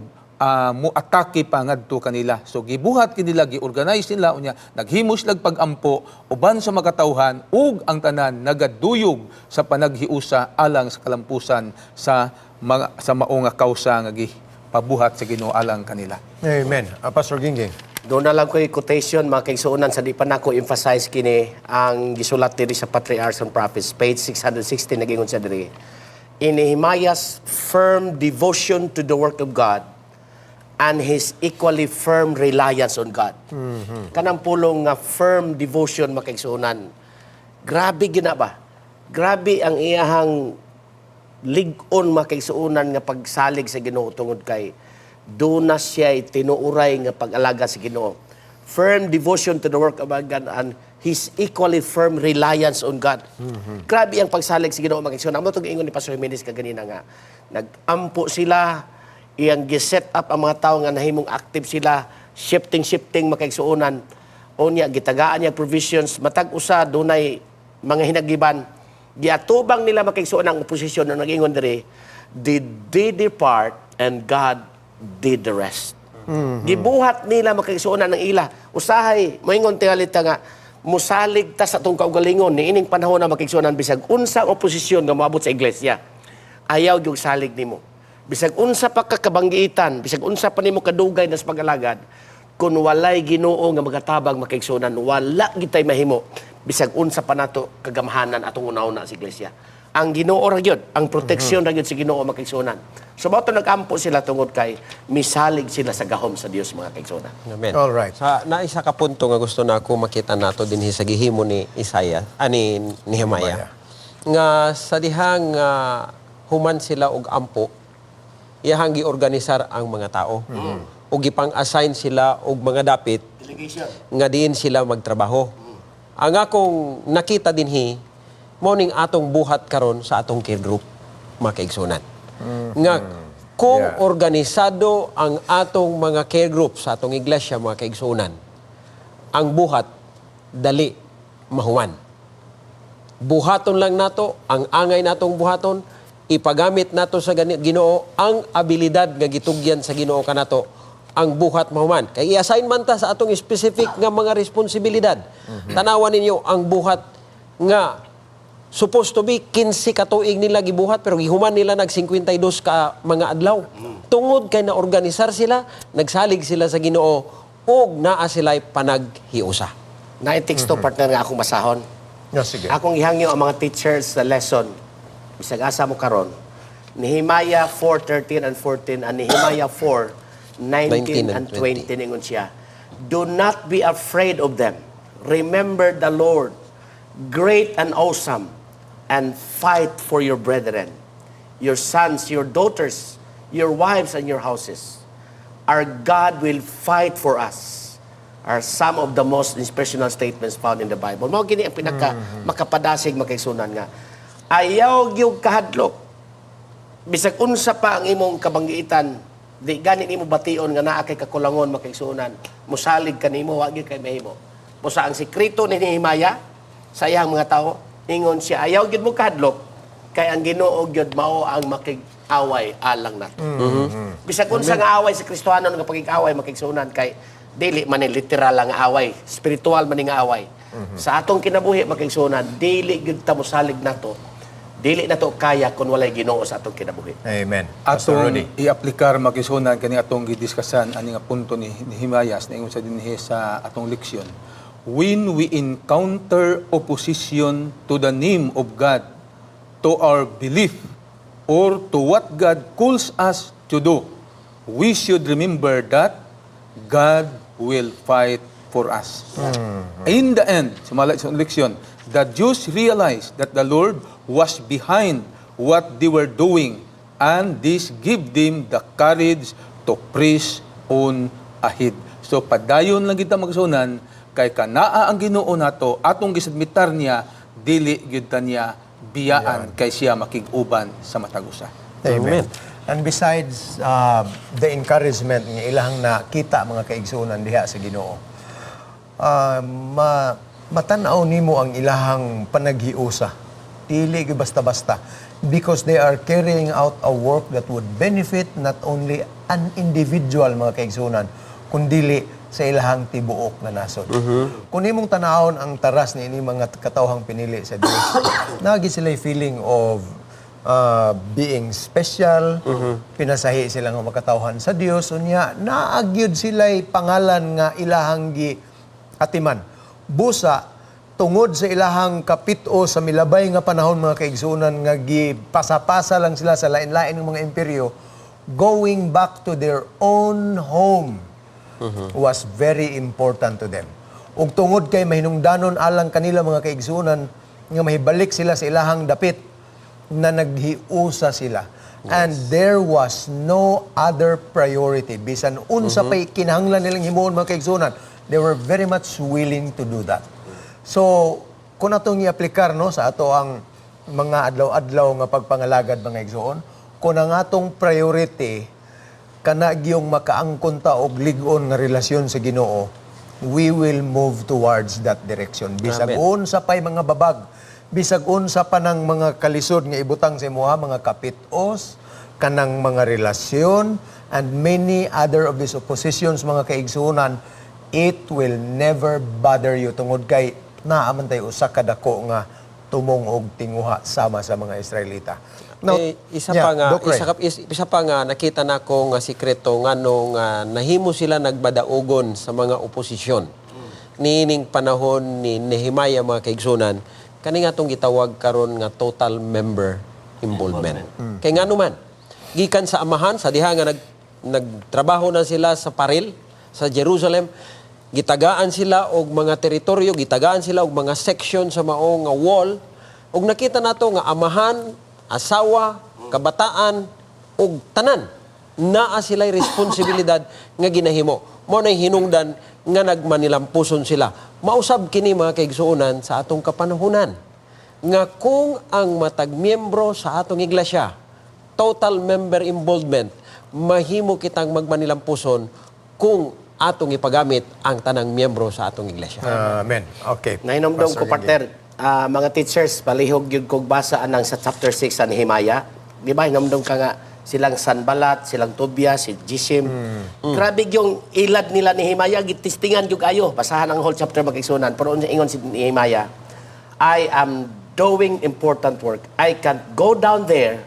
atake pa ngadto kanila. So gibuhat kanila, gi-organize nila, unya naghimos lag pagampo uban sa makatawhan ug ang tanan nagaduyog sa panaghiusa alang sa kalampusan sa mga sa mao nga kausa nga gipabuhat sa Ginoo alang kanila. Amen. Pastor Gingging. Doon na lang ko yung quotation, mga kaigsuonan, sa di pa nako emphasize kini ang gisulat diri sa Patriarchs and Prophets, page 660, nagingon siya diri: "In Nehemiah's firm devotion to the work of God and his equally firm reliance on God." Kanang pulong nga firm devotion, mga kaigsuonan. Grabe gina ba? Grabe ang iyahang lig-on, mga kaigsuonan, nga pagsalig sa Ginoo tungod kay doon na siya tinuuray nga pag-alaga sa Ginoo. Firm devotion to the work of God and his equally firm reliance on God. Grabe ang pagsalig sa Ginoo, mga kaigsuonan. Amo itong ingon ni Pastor Jimenez kaganina nga nag-ampo sila, iyang gi-set up ang mga tao nga nahimong active sila, shifting shifting, mga kaigsuonan. Unya gitagaan niya provisions, matag usa dunay mga hinagiban. Giatubang nila, mga kaigsuonan, ang oposisyon na nag-ingon diri, "They did their part and God did the rest." Gibuhat nila, mga kaigsuonan, ang ila. Usahay, moingon tingali ta nga musalig ta sa atong kaugalingon niining panahon na, mga kaigsuonan, bisag unsa ang oposisyon nga moabot sa iglesia. Ayaw gyud salig nimo. Bisag unsa pa ka kabanggiitan, bisag unsa pa nimo kadugay na sa pag-alagad, kung walay Ginoo nga magatabang, mga kaigsuonan, wala gitay mahimo. Bisag unsa pa nato kagamhanan atong una-una sa iglesia. Ang Ginoo ra gyud, ang proteksyon ra gyud sa Ginoo, mga kaigsuonan. So mao to nag-ampo sila tungod kay misalig sila sa gahom sa Dios, mga kaigsuonan. Amen. All right. Sa naisa ka punto nga gusto na ako makita nato dinhi sa gihimo ni Isaiah, ani Nehemiah. Nga sa dihang nga human sila og ampo, iyahang giorganisar ang mga tao. Ug gipang-assign sila og mga dapit Delegation. Nga diin sila magtrabaho. Ang akong nakita dinhi mao ning atong buhat karon sa atong care group, mga kaigsunan. Nga kung organisado ang atong mga care group sa atong iglesia, mga kaigsunan, ang buhat dali mahuman. Buhaton lang nato ang angay natong buhaton, ipagamit nato sa Ginoo ang abilidad nga gitugyan sa Ginoo kanato, ang buhat mahuman. Kay i-assign man ta sa atong specific nga mga responsibilidad. Tanawan ninyo ang buhat nga supposed to be 15 ka tuig nila gibuhat, pero gihuman nila nag 52 ka mga adlaw. Tungod kay naorganisar sila, nagsalig sila sa Ginoo ug naa sila'y panaghiusa. Naay teksto, partner, nga akong basahon. No, sige. Akong ihangyo ang mga teachers sa lesson. Bisag asa mo karon. Nehemiah 4:13 and 14 and Nehemiah 4:19 19 and and 20, ningon siya. "Do not be afraid of them. Remember the Lord, great and awesome, and fight for your brethren, your sons, your daughters, your wives, and your houses. Our God will fight for us," are some of the most inspirational statements found in the Bible. Mao gini ang pinaka makapadasig, mga kaigsuonan, nga ayaw gyud kahadlok. Bisag unsa pa ang imong kabanggiitan, di gani nimo bation nga naa kay kakulangon, mga kaigsuonan, musalig kanimo, wa gyud kay mahimo. Busa ang sekreto ni Nehemiah sa iyang mga tao, ingon siya, ayaw gyud mo kahadlok kay ang Ginoo gyud mao ang makig-away alang nato. Bisag unsa nga away sa Kristohanon nga pagig-away, mga kaigsuonan, kay dili man ni literal ang away, spiritual man ni nga away. Sa atong kinabuhi, mga kaigsuonan, dili gyud ta mosalig nato. Dili nato kaya kung walay Ginoo sa atong kinabuhi. Amen. Pastor Rudy. Atong i-aplikar, mga kaigsuonan, kani atong gidiskasan ani nga punto ni Nehemiah ingon sa dinhi sa atong leksyon. When we encounter opposition to the name of God, to our belief, or to what God calls us to do, we should remember that God will fight for us. In the end, sumala sa leksyon, the Jews realized that the Lord was behind what they were doing and this gave them the courage to press on ahead. So padayon lang kita, mga kaigsuonan, kay kanaa ang Ginoo nato, atong gisubmitar niya, dili gyud ta niya biyaan kay siya makig-uban sa matag usa. Amen. And besides the encouragement nga ilang nakita, mga kaigsuonan, diha sa Ginoo, matan-aw nimo ang ilahang panaghiusa. Dili gyud basta-basta because they are carrying out a work that would benefit not only an individual, mga kaigsuonan, kundili sa ilahang tibuok na nasod. Kung imong tanawon ang taras ni ini mga katawhang pinili sa Dios, nagi sila feeling of being special, pinasahi sila nga makatawhan sa Dios, unya naa gyud sila'y pangalan nga ilahang gi atiman. Busa tungod sa ilahang kapit-o sa milabay nga panahon, mga kaigsuonan, nga gipasapasa lang sila sa lain-lain ng mga imperyo, going back to their own home was very important to them. Ug tungod kay mahinungdanon alang kanila, mga kaigsuonan, nga mahibalik sila sa ilahang dapit, na naghiusa sila. And there was no other priority. Bisan unsa pa'y kinahanglan nilang himuon, mga kaigsuonan, they were very much willing to do that. So, kung atong i-aplikar, no, sa ato ang mga adlaw-adlaw nga pagpangalagad, mga igsoon, kung ang atong priority kana gyung makaangkon ta og lig-on nga relasyon sa Ginoo, we will move towards that direction. Bisag Amen. unsa pa'y mga babag, bisag unsa pa ng mga kalisod nga ibutang sa imuha, mga kapitos, kanang mga relasyon, and many other of these oppositions, mga kaigsuonan, it will never bother you tungod kay naa man tay usa ka dako nga tumong og tinguha sama sa mga Israelita. Now, Eh, isa yeah, pa nga Doc Ray. isa pa nga nakita nako nga sikreto nganong nahimo sila nagbadaugon sa mga oposisyon niining panahon ni Nehemiah, mga kaigsunan. Kani nga atong gitawag karon nga total member involvement. Kay ngano man, gikan sa amahan sa diha nga nagtrabaho na sila sa paril sa Jerusalem, gitagaan sila og mga teritoryo, gitagaan sila og mga section sa mao nga wall, ug nakita nato nga amahan, asawa, kabataan ug tanan naa sila'y responsibilidad nga ginahimo. Mao nay hinungdan nga nagmanilampuson sila. Mausab kini, mga kaigsuonan, sa atong kapanahunan nga kung ang matag miyembro sa atong iglesia, total member involvement, mahimo kitang magmanilampuson kung atong ipagamit ang tanang miyembro sa atong iglesia. Amen. Okay. Nahinomdom Pastor ko, partner, mga teachers, palihog gyud kog basa anang sa chapter 6 sa Nehemiah. Di ba, hinomdom ka nga silang Sanbalat, silang Tobias, si Geshem. Grabe yung ilad nila Nehemiah, gitistingan gyud ayo. Basahan ang whole chapter, magigsunan. Pero unsa ingon si Nehemiah? "I am doing important work. I can't go down there.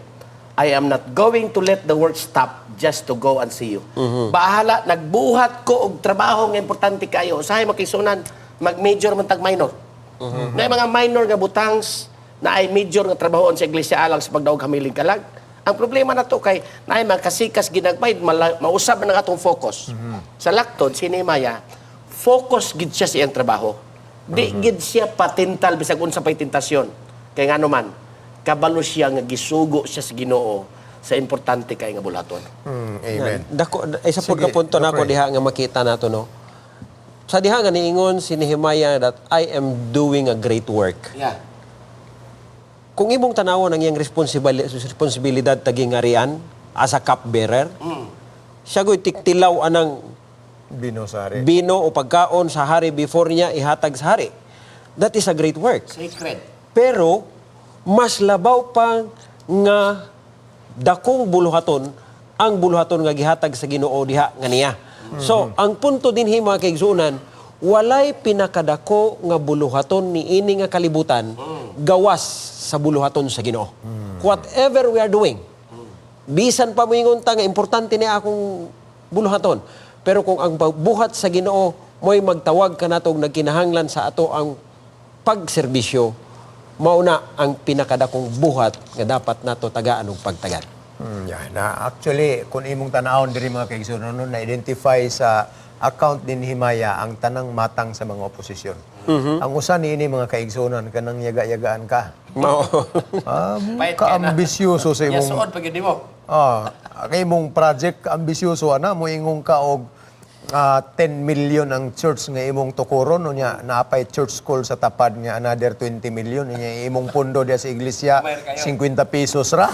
I am not going to let the work stop just to go and see you." Bahala, nagbuhat ko og trabaho nga importante kayo. Usahay, makisunan, mag-major man tag minor. Na mga minor nga butangs na ay major nga trabahoon sa iglesia alang sa pagdaog hamiling kalag. Ang problema na to kay naay mga kasikas ginagmay, mausab na ang atong focus. Sa laktod si Nehemiah, focus gid siya sa iyang trabaho. Di gid siya patintal bisag unsa pay tentasyon. Kay ngano man, kabalo siya nga gisugo siya sa Ginoo sa importante kay nga bulaton. Amen. Dako isa pud Sige, ka punto nako Doc Ray. diha nga makita nato, no. Sa diha nga niingon si Nehemiah that "I am doing a great work." Kung imong tanawon ang iyang responsibilidad tagingarian as a cupbearer, siya go'y tigtilaw anang bino sa hari. Bino o pagkaon sa hari before niya ihatag sa hari. That is a great work. Sacred. Pero mas labaw pa nga dakong buluhaton ang buluhaton nga gihatag sa Ginoo diha nga niya. So, ang punto dinhi, mga kaigsuonan, walay pinakadako nga buluhaton niini nga kalibutan gawas sa buluhaton sa Ginoo. Whatever we are doing, bisan pa moingon ta nga importante ni akong buluhaton, pero kung ang pagbuhat sa Ginoo mo'y magtawag kanatong nagkinahanglan sa ato ang pagserbisyo, mauna ang pinakadakong buhat nga dapat nato tagaan og pagtagad. Yeah. Na actually, kung imong tanawon diri, mga kaigsuonan, no, na-identify sa account ni Nehemiah ang tanang matang sa mga oposisyon. Ang usa niini, mga kaigsuonan, kanang yaga-yagaan ka. Mao. Pait kay na. Kaambisyoso sa imong Yasuod pag mo. Kay imong project, ambisyoso ana, moingon ka og 10 million ang church nga imong tukuron, unya naapay church school sa tapad nga another 20 million, unya imong pondo diya sa iglesia 50 pesos ra.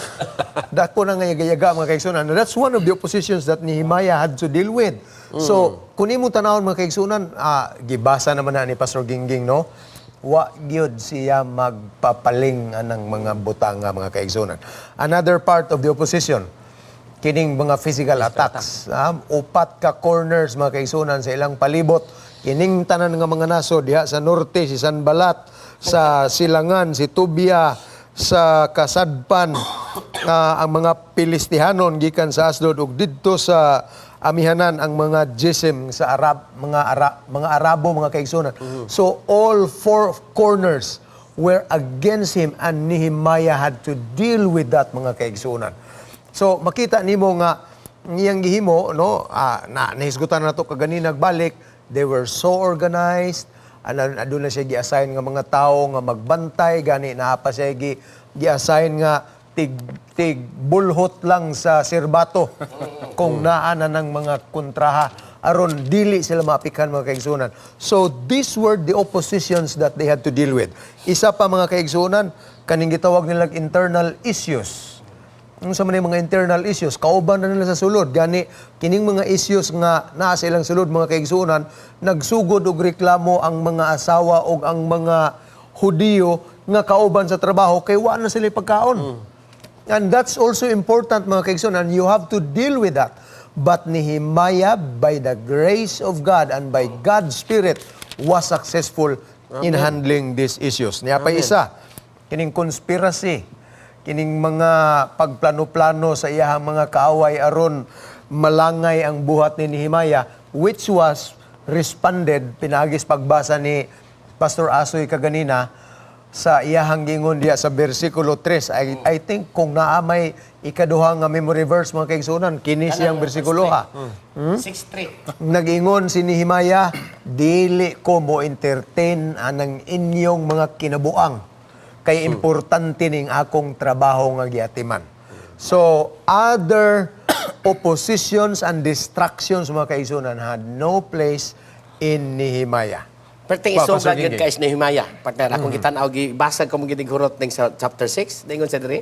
Dako na nga yaga-yaga, mga kaigsunan. That's one of the oppositions that Nehemiah had to deal with. So, kung imong tanawon, mga kaigsunan, gibasa naman na ni Pastor Gingging, no? Wa gyud siya magpapaling anang mga butanga, mga kaigsunan. Another part of the opposition, kining mga physical attacks. Upat ka corners, mga kaigsunan, sa ilang palibot. Kining tanan nga mga nasod diha sa norte si Sanbalat, sa silangan si Tubia, sa kasadpan ang mga Pilistihanon gikan sa Asdod ug didto sa amihanan ang mga Jisim sa Arab, mga Arabo, mga kaigsunan. So all four corners were against him and Nehemiah had to deal with that, mga kaigsunan. So makita nimo nga iyang gihimo, no, na nahisgutan na to kaganina balik, they were so organized. Ana aduna siya gi-assign nga mga tawo nga magbantay, gani naa pa siya gi-assign nga tig tig bulhot lang sa sirbato kung naa na ng mga kontraha aron dili sila maapikhan, mga kaigsunan. So these were the oppositions that they had to deal with. Isa pa, mga kaigsunan, kaning gitawag nilang internal issues. Ang sa man yung mga internal issues, kauban na nila sa sulod. Gani, kining mga issues nga naa sa ilang sulod, mga kaigsunan, nagsugod og reklamo ang mga asawa og ang mga Hudiyo nga kauban sa trabaho kay wa na sila pagkaon. And that's also important, mga kaigsunan. You have to deal with that. But Nehemiah, by the grace of God and by God's Spirit, was successful in handling these issues. Niya pa isa, kining conspiracy, kining mga pagplano-plano sa iyahang mga kaaway aron malangay ang buhat ni Nehemiah, which was responded pinaagis pagbasa ni Pastor Asoy kaganina sa Sa iyahang gingon diya sa bersikulo 3. I think kung naa may ikaduha nga memory verse, mga kaigsunan, kini siyang bersikulo ha. 6:3. Nag-ingon si Nehemiah, "Dili ko mo entertain anang inyong mga kinabuang kay importante ning akong trabaho nga giatiman." So, other oppositions and distractions, mga kaigsunan, had no place in Nehemiah. Perting Pa, isuga Pastor gyud Gingging. kay si Nehemiah. Partner, akong gitan-aw, gibasag ko mo gid hurot ning sa chapter 6. Ningon sa diri,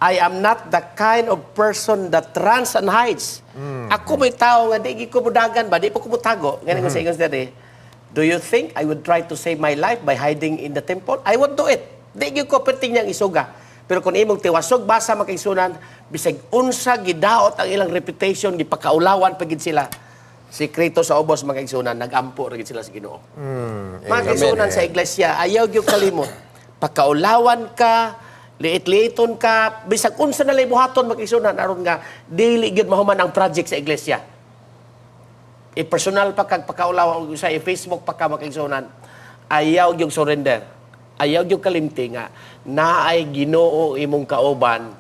"I am not the kind of person that runs and hides." Ako may tao nga di gid ko mudagan ba, di po ko mutago. Ngani ko sa ingon sa diri, "Do you think I would try to save my life by hiding in the temple? I won't do it." Di gyud ko perting niyang isuga. Pero kung imong tiwasog basa, makaigsunan, bisag unsa gidaot ang ilang reputation, gipakaulawan pa gid sila. Sikreto sa ubos, mga kaigsunan, nagampo ra gid sila sa Ginoo. Mga kaigsunan sa iglesia, ayaw gyud kalimot. Pagkaulawan ka, liit-liiton ka, bisag unsa na lay buhaton, mga kaigsunan, aron nga dili gyud mahuman ang project sa iglesia. I-personal pa kag pagkaulawan sa i-Facebook pa ka, mga kaigsunan, ayaw gyud surrender. Ayaw gyud kalimti nga naay Ginoo imong kauban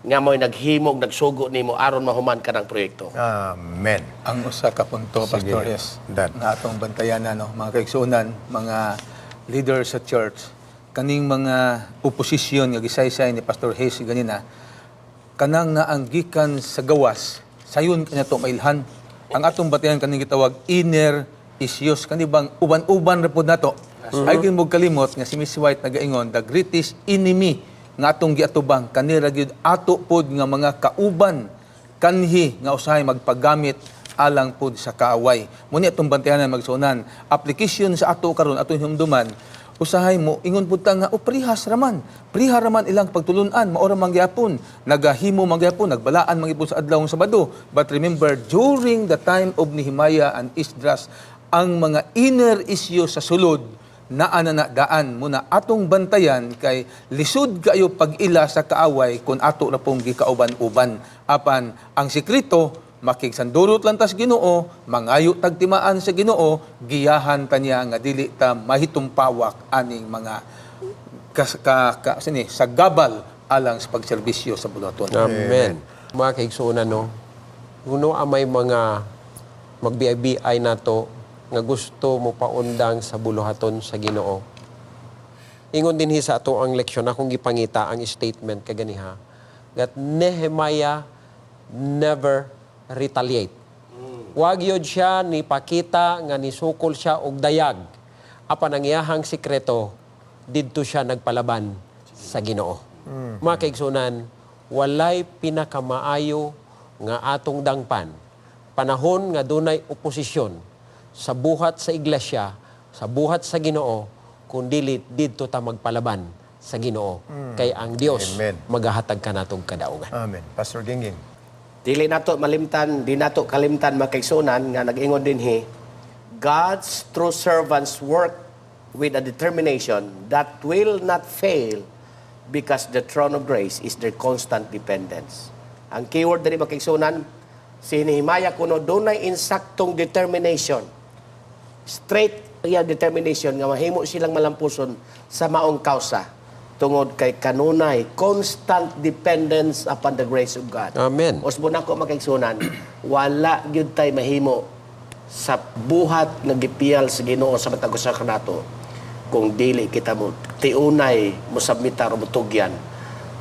nga mo'y naghimog, nagsugo nimo aron mahuman ka ng proyekto. Amen. Ang usa ka punto, Sige. Pastor S, Dan. nga atong bantayanan, no, mga kaigsuonan, mga leader sa church, kaning mga oposisyon nga gisaysay ni Pastor Hayes ganina, kanang na ang gikan sa gawas, sayon kanya to mailhan. Ang atong batayan kaning gitawag inner issues, kani bang uban-uban ra pud nato. Ay gyud mo kalimot nga si Miss White nagaingon, the greatest enemy nga atong giatubang kanira gyud ato pod nga mga kauban kanhi nga usahay magpagamit alang pod sa kaaway. Muni atong bantayanan, magsuonan. Application sa ato karon, atong hinumduman, usahay mo ingon pud ta nga o prihas raman. Priha raman ilang pagtulun-an, mao ra man gyapon. Nagahimo man gyapon, nagbalaan man gyapon sa adlaw Sabado. But remember, during the time of Nehemiah and Esdras, ang mga inner issue sa sulod naa na na daan muna atong bantayan kay lisod kayo pag-ila sa kaaway kung ato ra pong gikauban-uban. Apan ang sikreto, makigsandurot lang tas Ginoo, mangayo tagtimaan sa Ginoo, giyahan ta niya nga dili ta mahitumpawak aning mga kas, ka, ka, sini, sa gabal alang sa pagserbisyo sa buluhaton. Amen. Mga kaigsuonan, no, kuno may mga magbiay nato nga gusto mo paundang sa buluhaton sa Ginoo. Ingon dinhi sa ato ang leksyon, akong gipangita ang statement kaganiha that Nehemiah never retaliate. Wag yun siya ni pakita nga nisukol siya og dayag. Apan ang iyahang sikreto, didto siya nagpalaban sa Ginoo. Mga kaigsunan, walay pinakamaayo nga atong dangpan panahon nga dunay oposisyon sa buhat sa iglesia, sa buhat sa Ginoo, kundili didto ta magpalaban sa Ginoo kay ang Dios Amen. magahatag kanatong kadaugan. Amen. Pastor Gingging. Dili nato malimtan, di nato kalimtan, makaigsunan, nga nag-ingon dinhi, "God's true servants work with a determination that will not fail because the throne of grace is their constant dependence." Ang keyword diri, makaigsunan, si Nehemiah kuno dunay insaktong determination, straight iya determination nga mahimo silang malampuson sa maong kausa tungod kay kanunay constant dependence upon the grace of God. Amen. Usbon ako, makaigsunan, wala gyud tay mahimo sa buhat nga gipiyal sa Ginoo sa matag usa kanato kung dili kita mo tiunay mo submitar o motugyan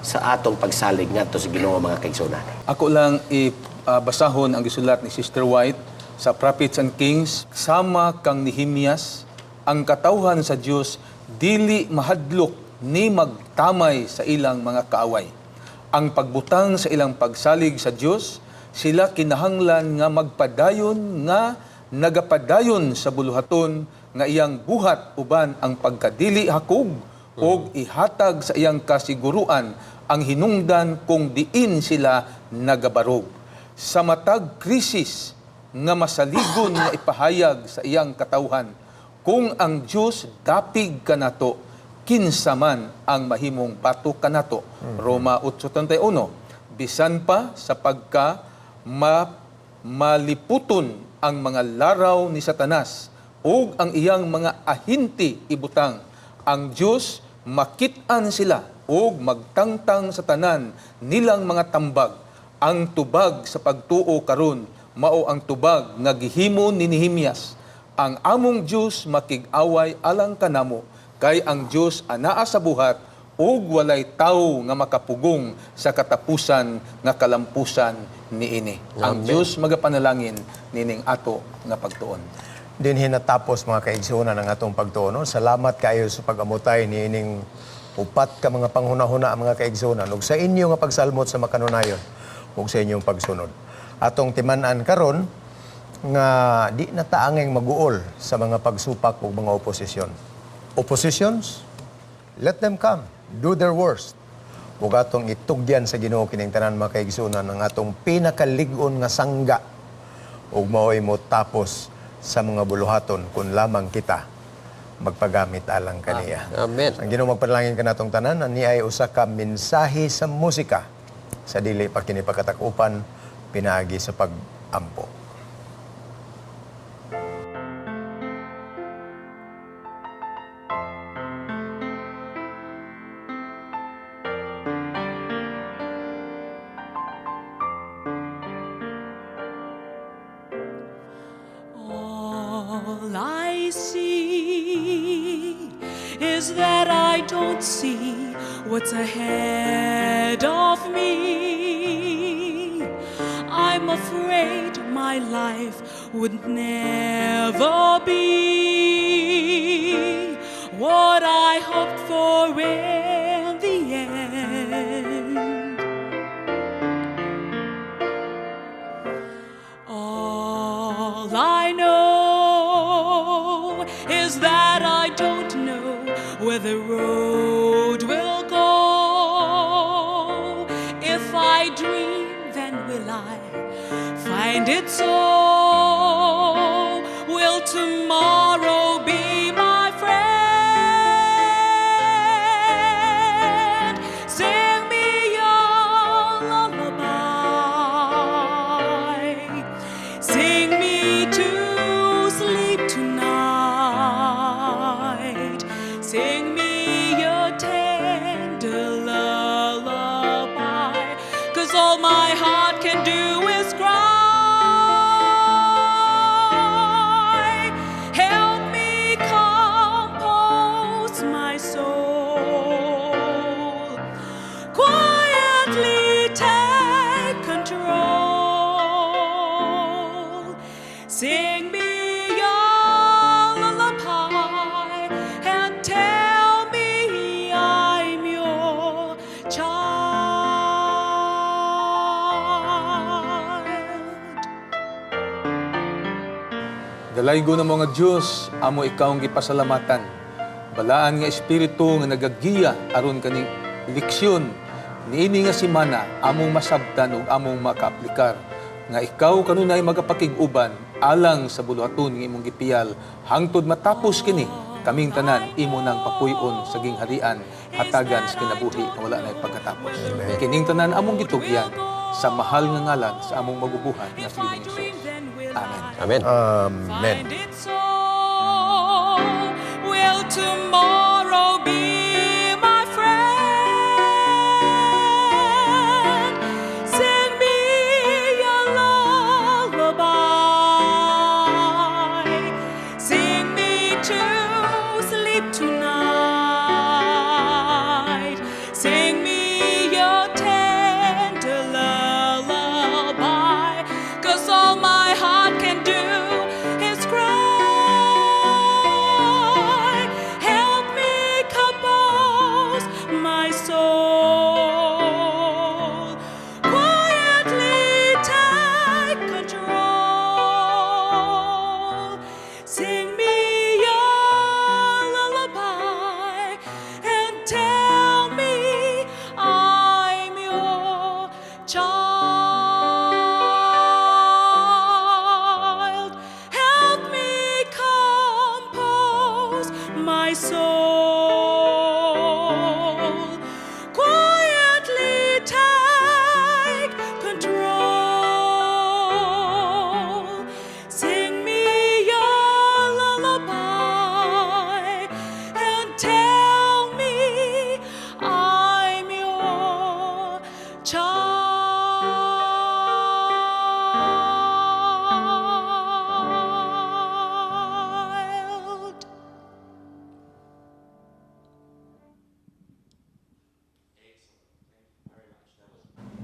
sa atong pagsalig ngadto sa Ginoo, mga kaigsunan. Ako lang i-basahon ang gisulat ni Sister White sa Prophets and Kings. Sama kang Nehemias, ang katawhan sa Dios dili mahadlok ni magtamay sa ilang mga kaaway. Ang pagbutang sa ilang pagsalig sa Dios, sila kinahanglan nga magpadayon nga nagapadayon sa buluhaton nga iyang buhat uban ang pagkadili hakog ug ihatag sa iyang kasiguruan ang hinungdan kung diin sila nagabarog. Sa matag krisis nga masaligon nga ipahayag sa iyang katawhan, kung ang Dios dapig kanato, kinsa man ang mahimong batok kanato? Roma 8:31. Bisan pa sa pagka maliputon ang mga laraw ni Satanas ug ang iyang mga ahinti ibutang, ang Dios Makit-an sila ug magtangtang sa tanan nilang mga tambag. Ang tubag sa pagtuo karon mao ang tubag nga gihimo ni Nehemias. Ang among Dios makig-away alang kanamo, kay ang Dios anaa sa buhat ug walay tawo nga makapugong sa katapusan nga kalampusan niini. Ang Dios magapanalangin nining ato nga pagtuon. Dinhi natapos, mga kaigsuonan, ang atong pagtuon. Salamat kaayo sa pag-amutay niining upat ka mga panghunahuna, mga kaigsuonan, ug sa inyo nga pagsalmot sa makanunayon ug sa inyong pagsunod. Atong timan-an karon nga di na ta angay maguol sa mga pagsupak ug mga oposisyon. Oppositions, let them come. Do their worst. Ug atong itugyan sa Ginoo kining tanan, mga kaigsuonan, ang atong pinakalig-on nga sangga ug mao'y mo tapos sa mga buluhaton kung lamang kita magpagamit alang kaniya. Amen. Ang Ginoo magpanalangin kanatong tanan. Ani ay usa ka mensahe sa musika sa dili pa kini pagkatakupan pinaagi sa pag-ampo. All I see is that I don't see what's ahead of me. I'm afraid my life would never be what I hoped for in the end. All I know is that I don't know where the road will go. If I dream, then will I find it so? Will tomorrow be my friend? Sing me a lullaby. Sing me to sleep tonight. Sing me your tender lullaby. 'Cause all my heart can do is cry. Help me compose my soul. Quietly take control. Sing me your lullaby and tell me I'm your child. Dalaygo namo nga Dios, amo ikaw ang gipasalamatan. Balaan nga Espiritu nga nagagiya aron kaning leksyon niini nga semana among masabtan ug among makaaplikar nga ikaw kanunay magapakig-uban alang sa buluhaton nga imong gipiyal hangtod matapos kini. Kaming tanan imo nang papuy-on sa gingharian, hatagan sa kinabuhi nga wala nay pagkatapos. Kining tanan among gitugyan sa mahal nga ngalan sa among magubuhan nga If si I Ginoong dream, Hesus. then will Amen. I Amen. Amen. find it so? Will tomorrow be my friend? Sing me a lullaby. Sing me to sleep tonight. Sing me your tender lullaby. 'Cause all my heart can do is cry. Help me compose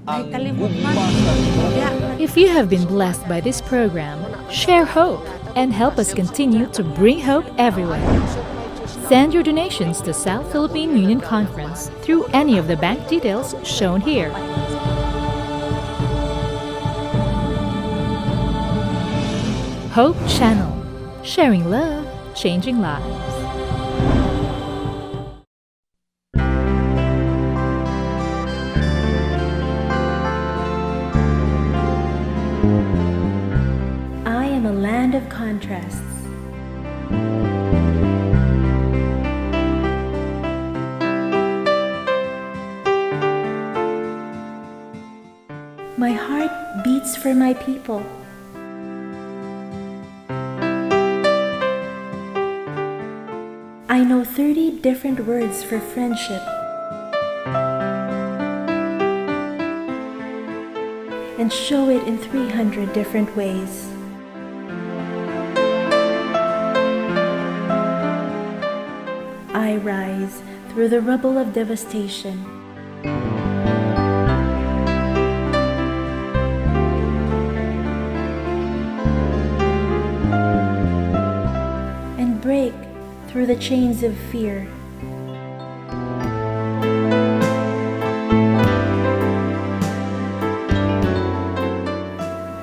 Ay, Ang kalimot gugma man. sa Ginoo. If you have been blessed by this program, share hope and help us continue to bring hope everywhere. Send your donations to South Philippine Union Conference through any of the bank details shown here. Hope Channel, sharing love, changing lives. I am a land of contrasts. My heart beats for my people. I know 30 different words for friendship and show it in 300 different ways. I rise through the rubble of devastation. And break through the chains of fear.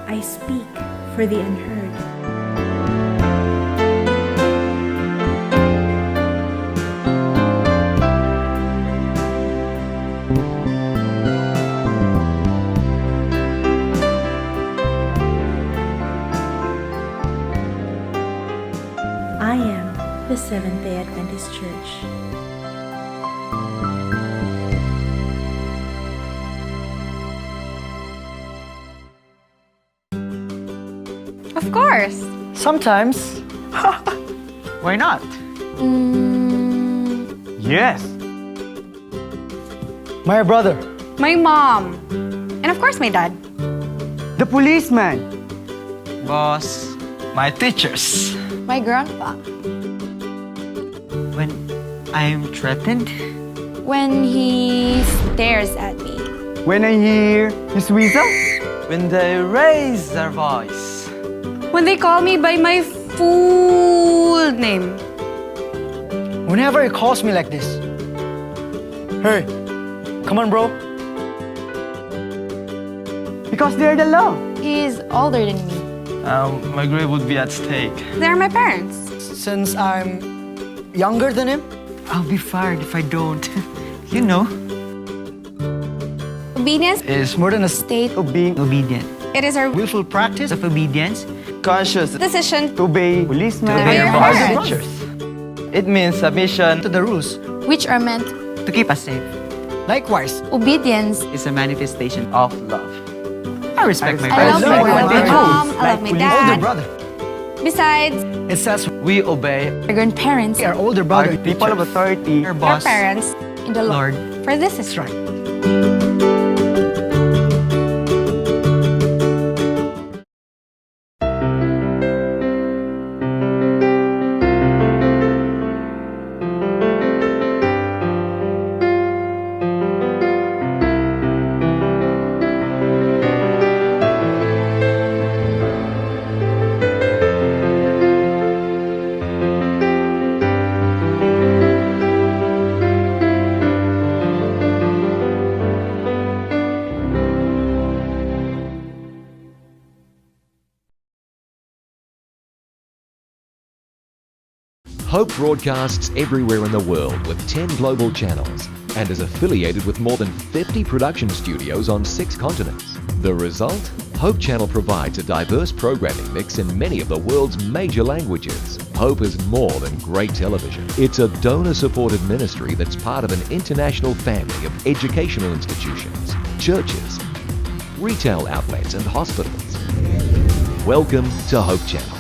I speak for the unheard. I am the Seventh Day Adventist Church. Of course. Sometimes. Why not? Yes. My brother. My mom. And of course, my dad. The policeman. Boss. My teachers. My grandpa. When I'm threatened. When he stares at me. When I hear his whistle. When they raise their voice. When they call me by my full name. Whenever he calls me like this. Hey, come on, bro. Because they're the law. He's older than me. My grade would be at stake. They're my parents. Since I'm younger than him, I'll be fired if I don't. Obedience Is More than a state of being obedient. It is our Willful practice of obedience. Conscious decision To obey policemen. To obey your boss. parents. Teachers. It means submission To the rules. Which are meant To keep us safe. Likewise, obedience. is a manifestation of love. I respect my I love parents. my my mom. I love my Older dad. brother. Besides, It says We obey our grandparents, our older brother. People of authority. Our our parents in the Lord. Lord. For this is That's right. Hope broadcasts everywhere in the world with 10 global channels and is affiliated with more than 50 production studios on 6 continents. The result? Hope Channel provides a diverse programming mix in many of the world's major languages. Hope is more than great television. It's a donor-supported ministry that's part of an international family of educational institutions, churches, retail outlets and hospitals. Welcome to Hope Channel.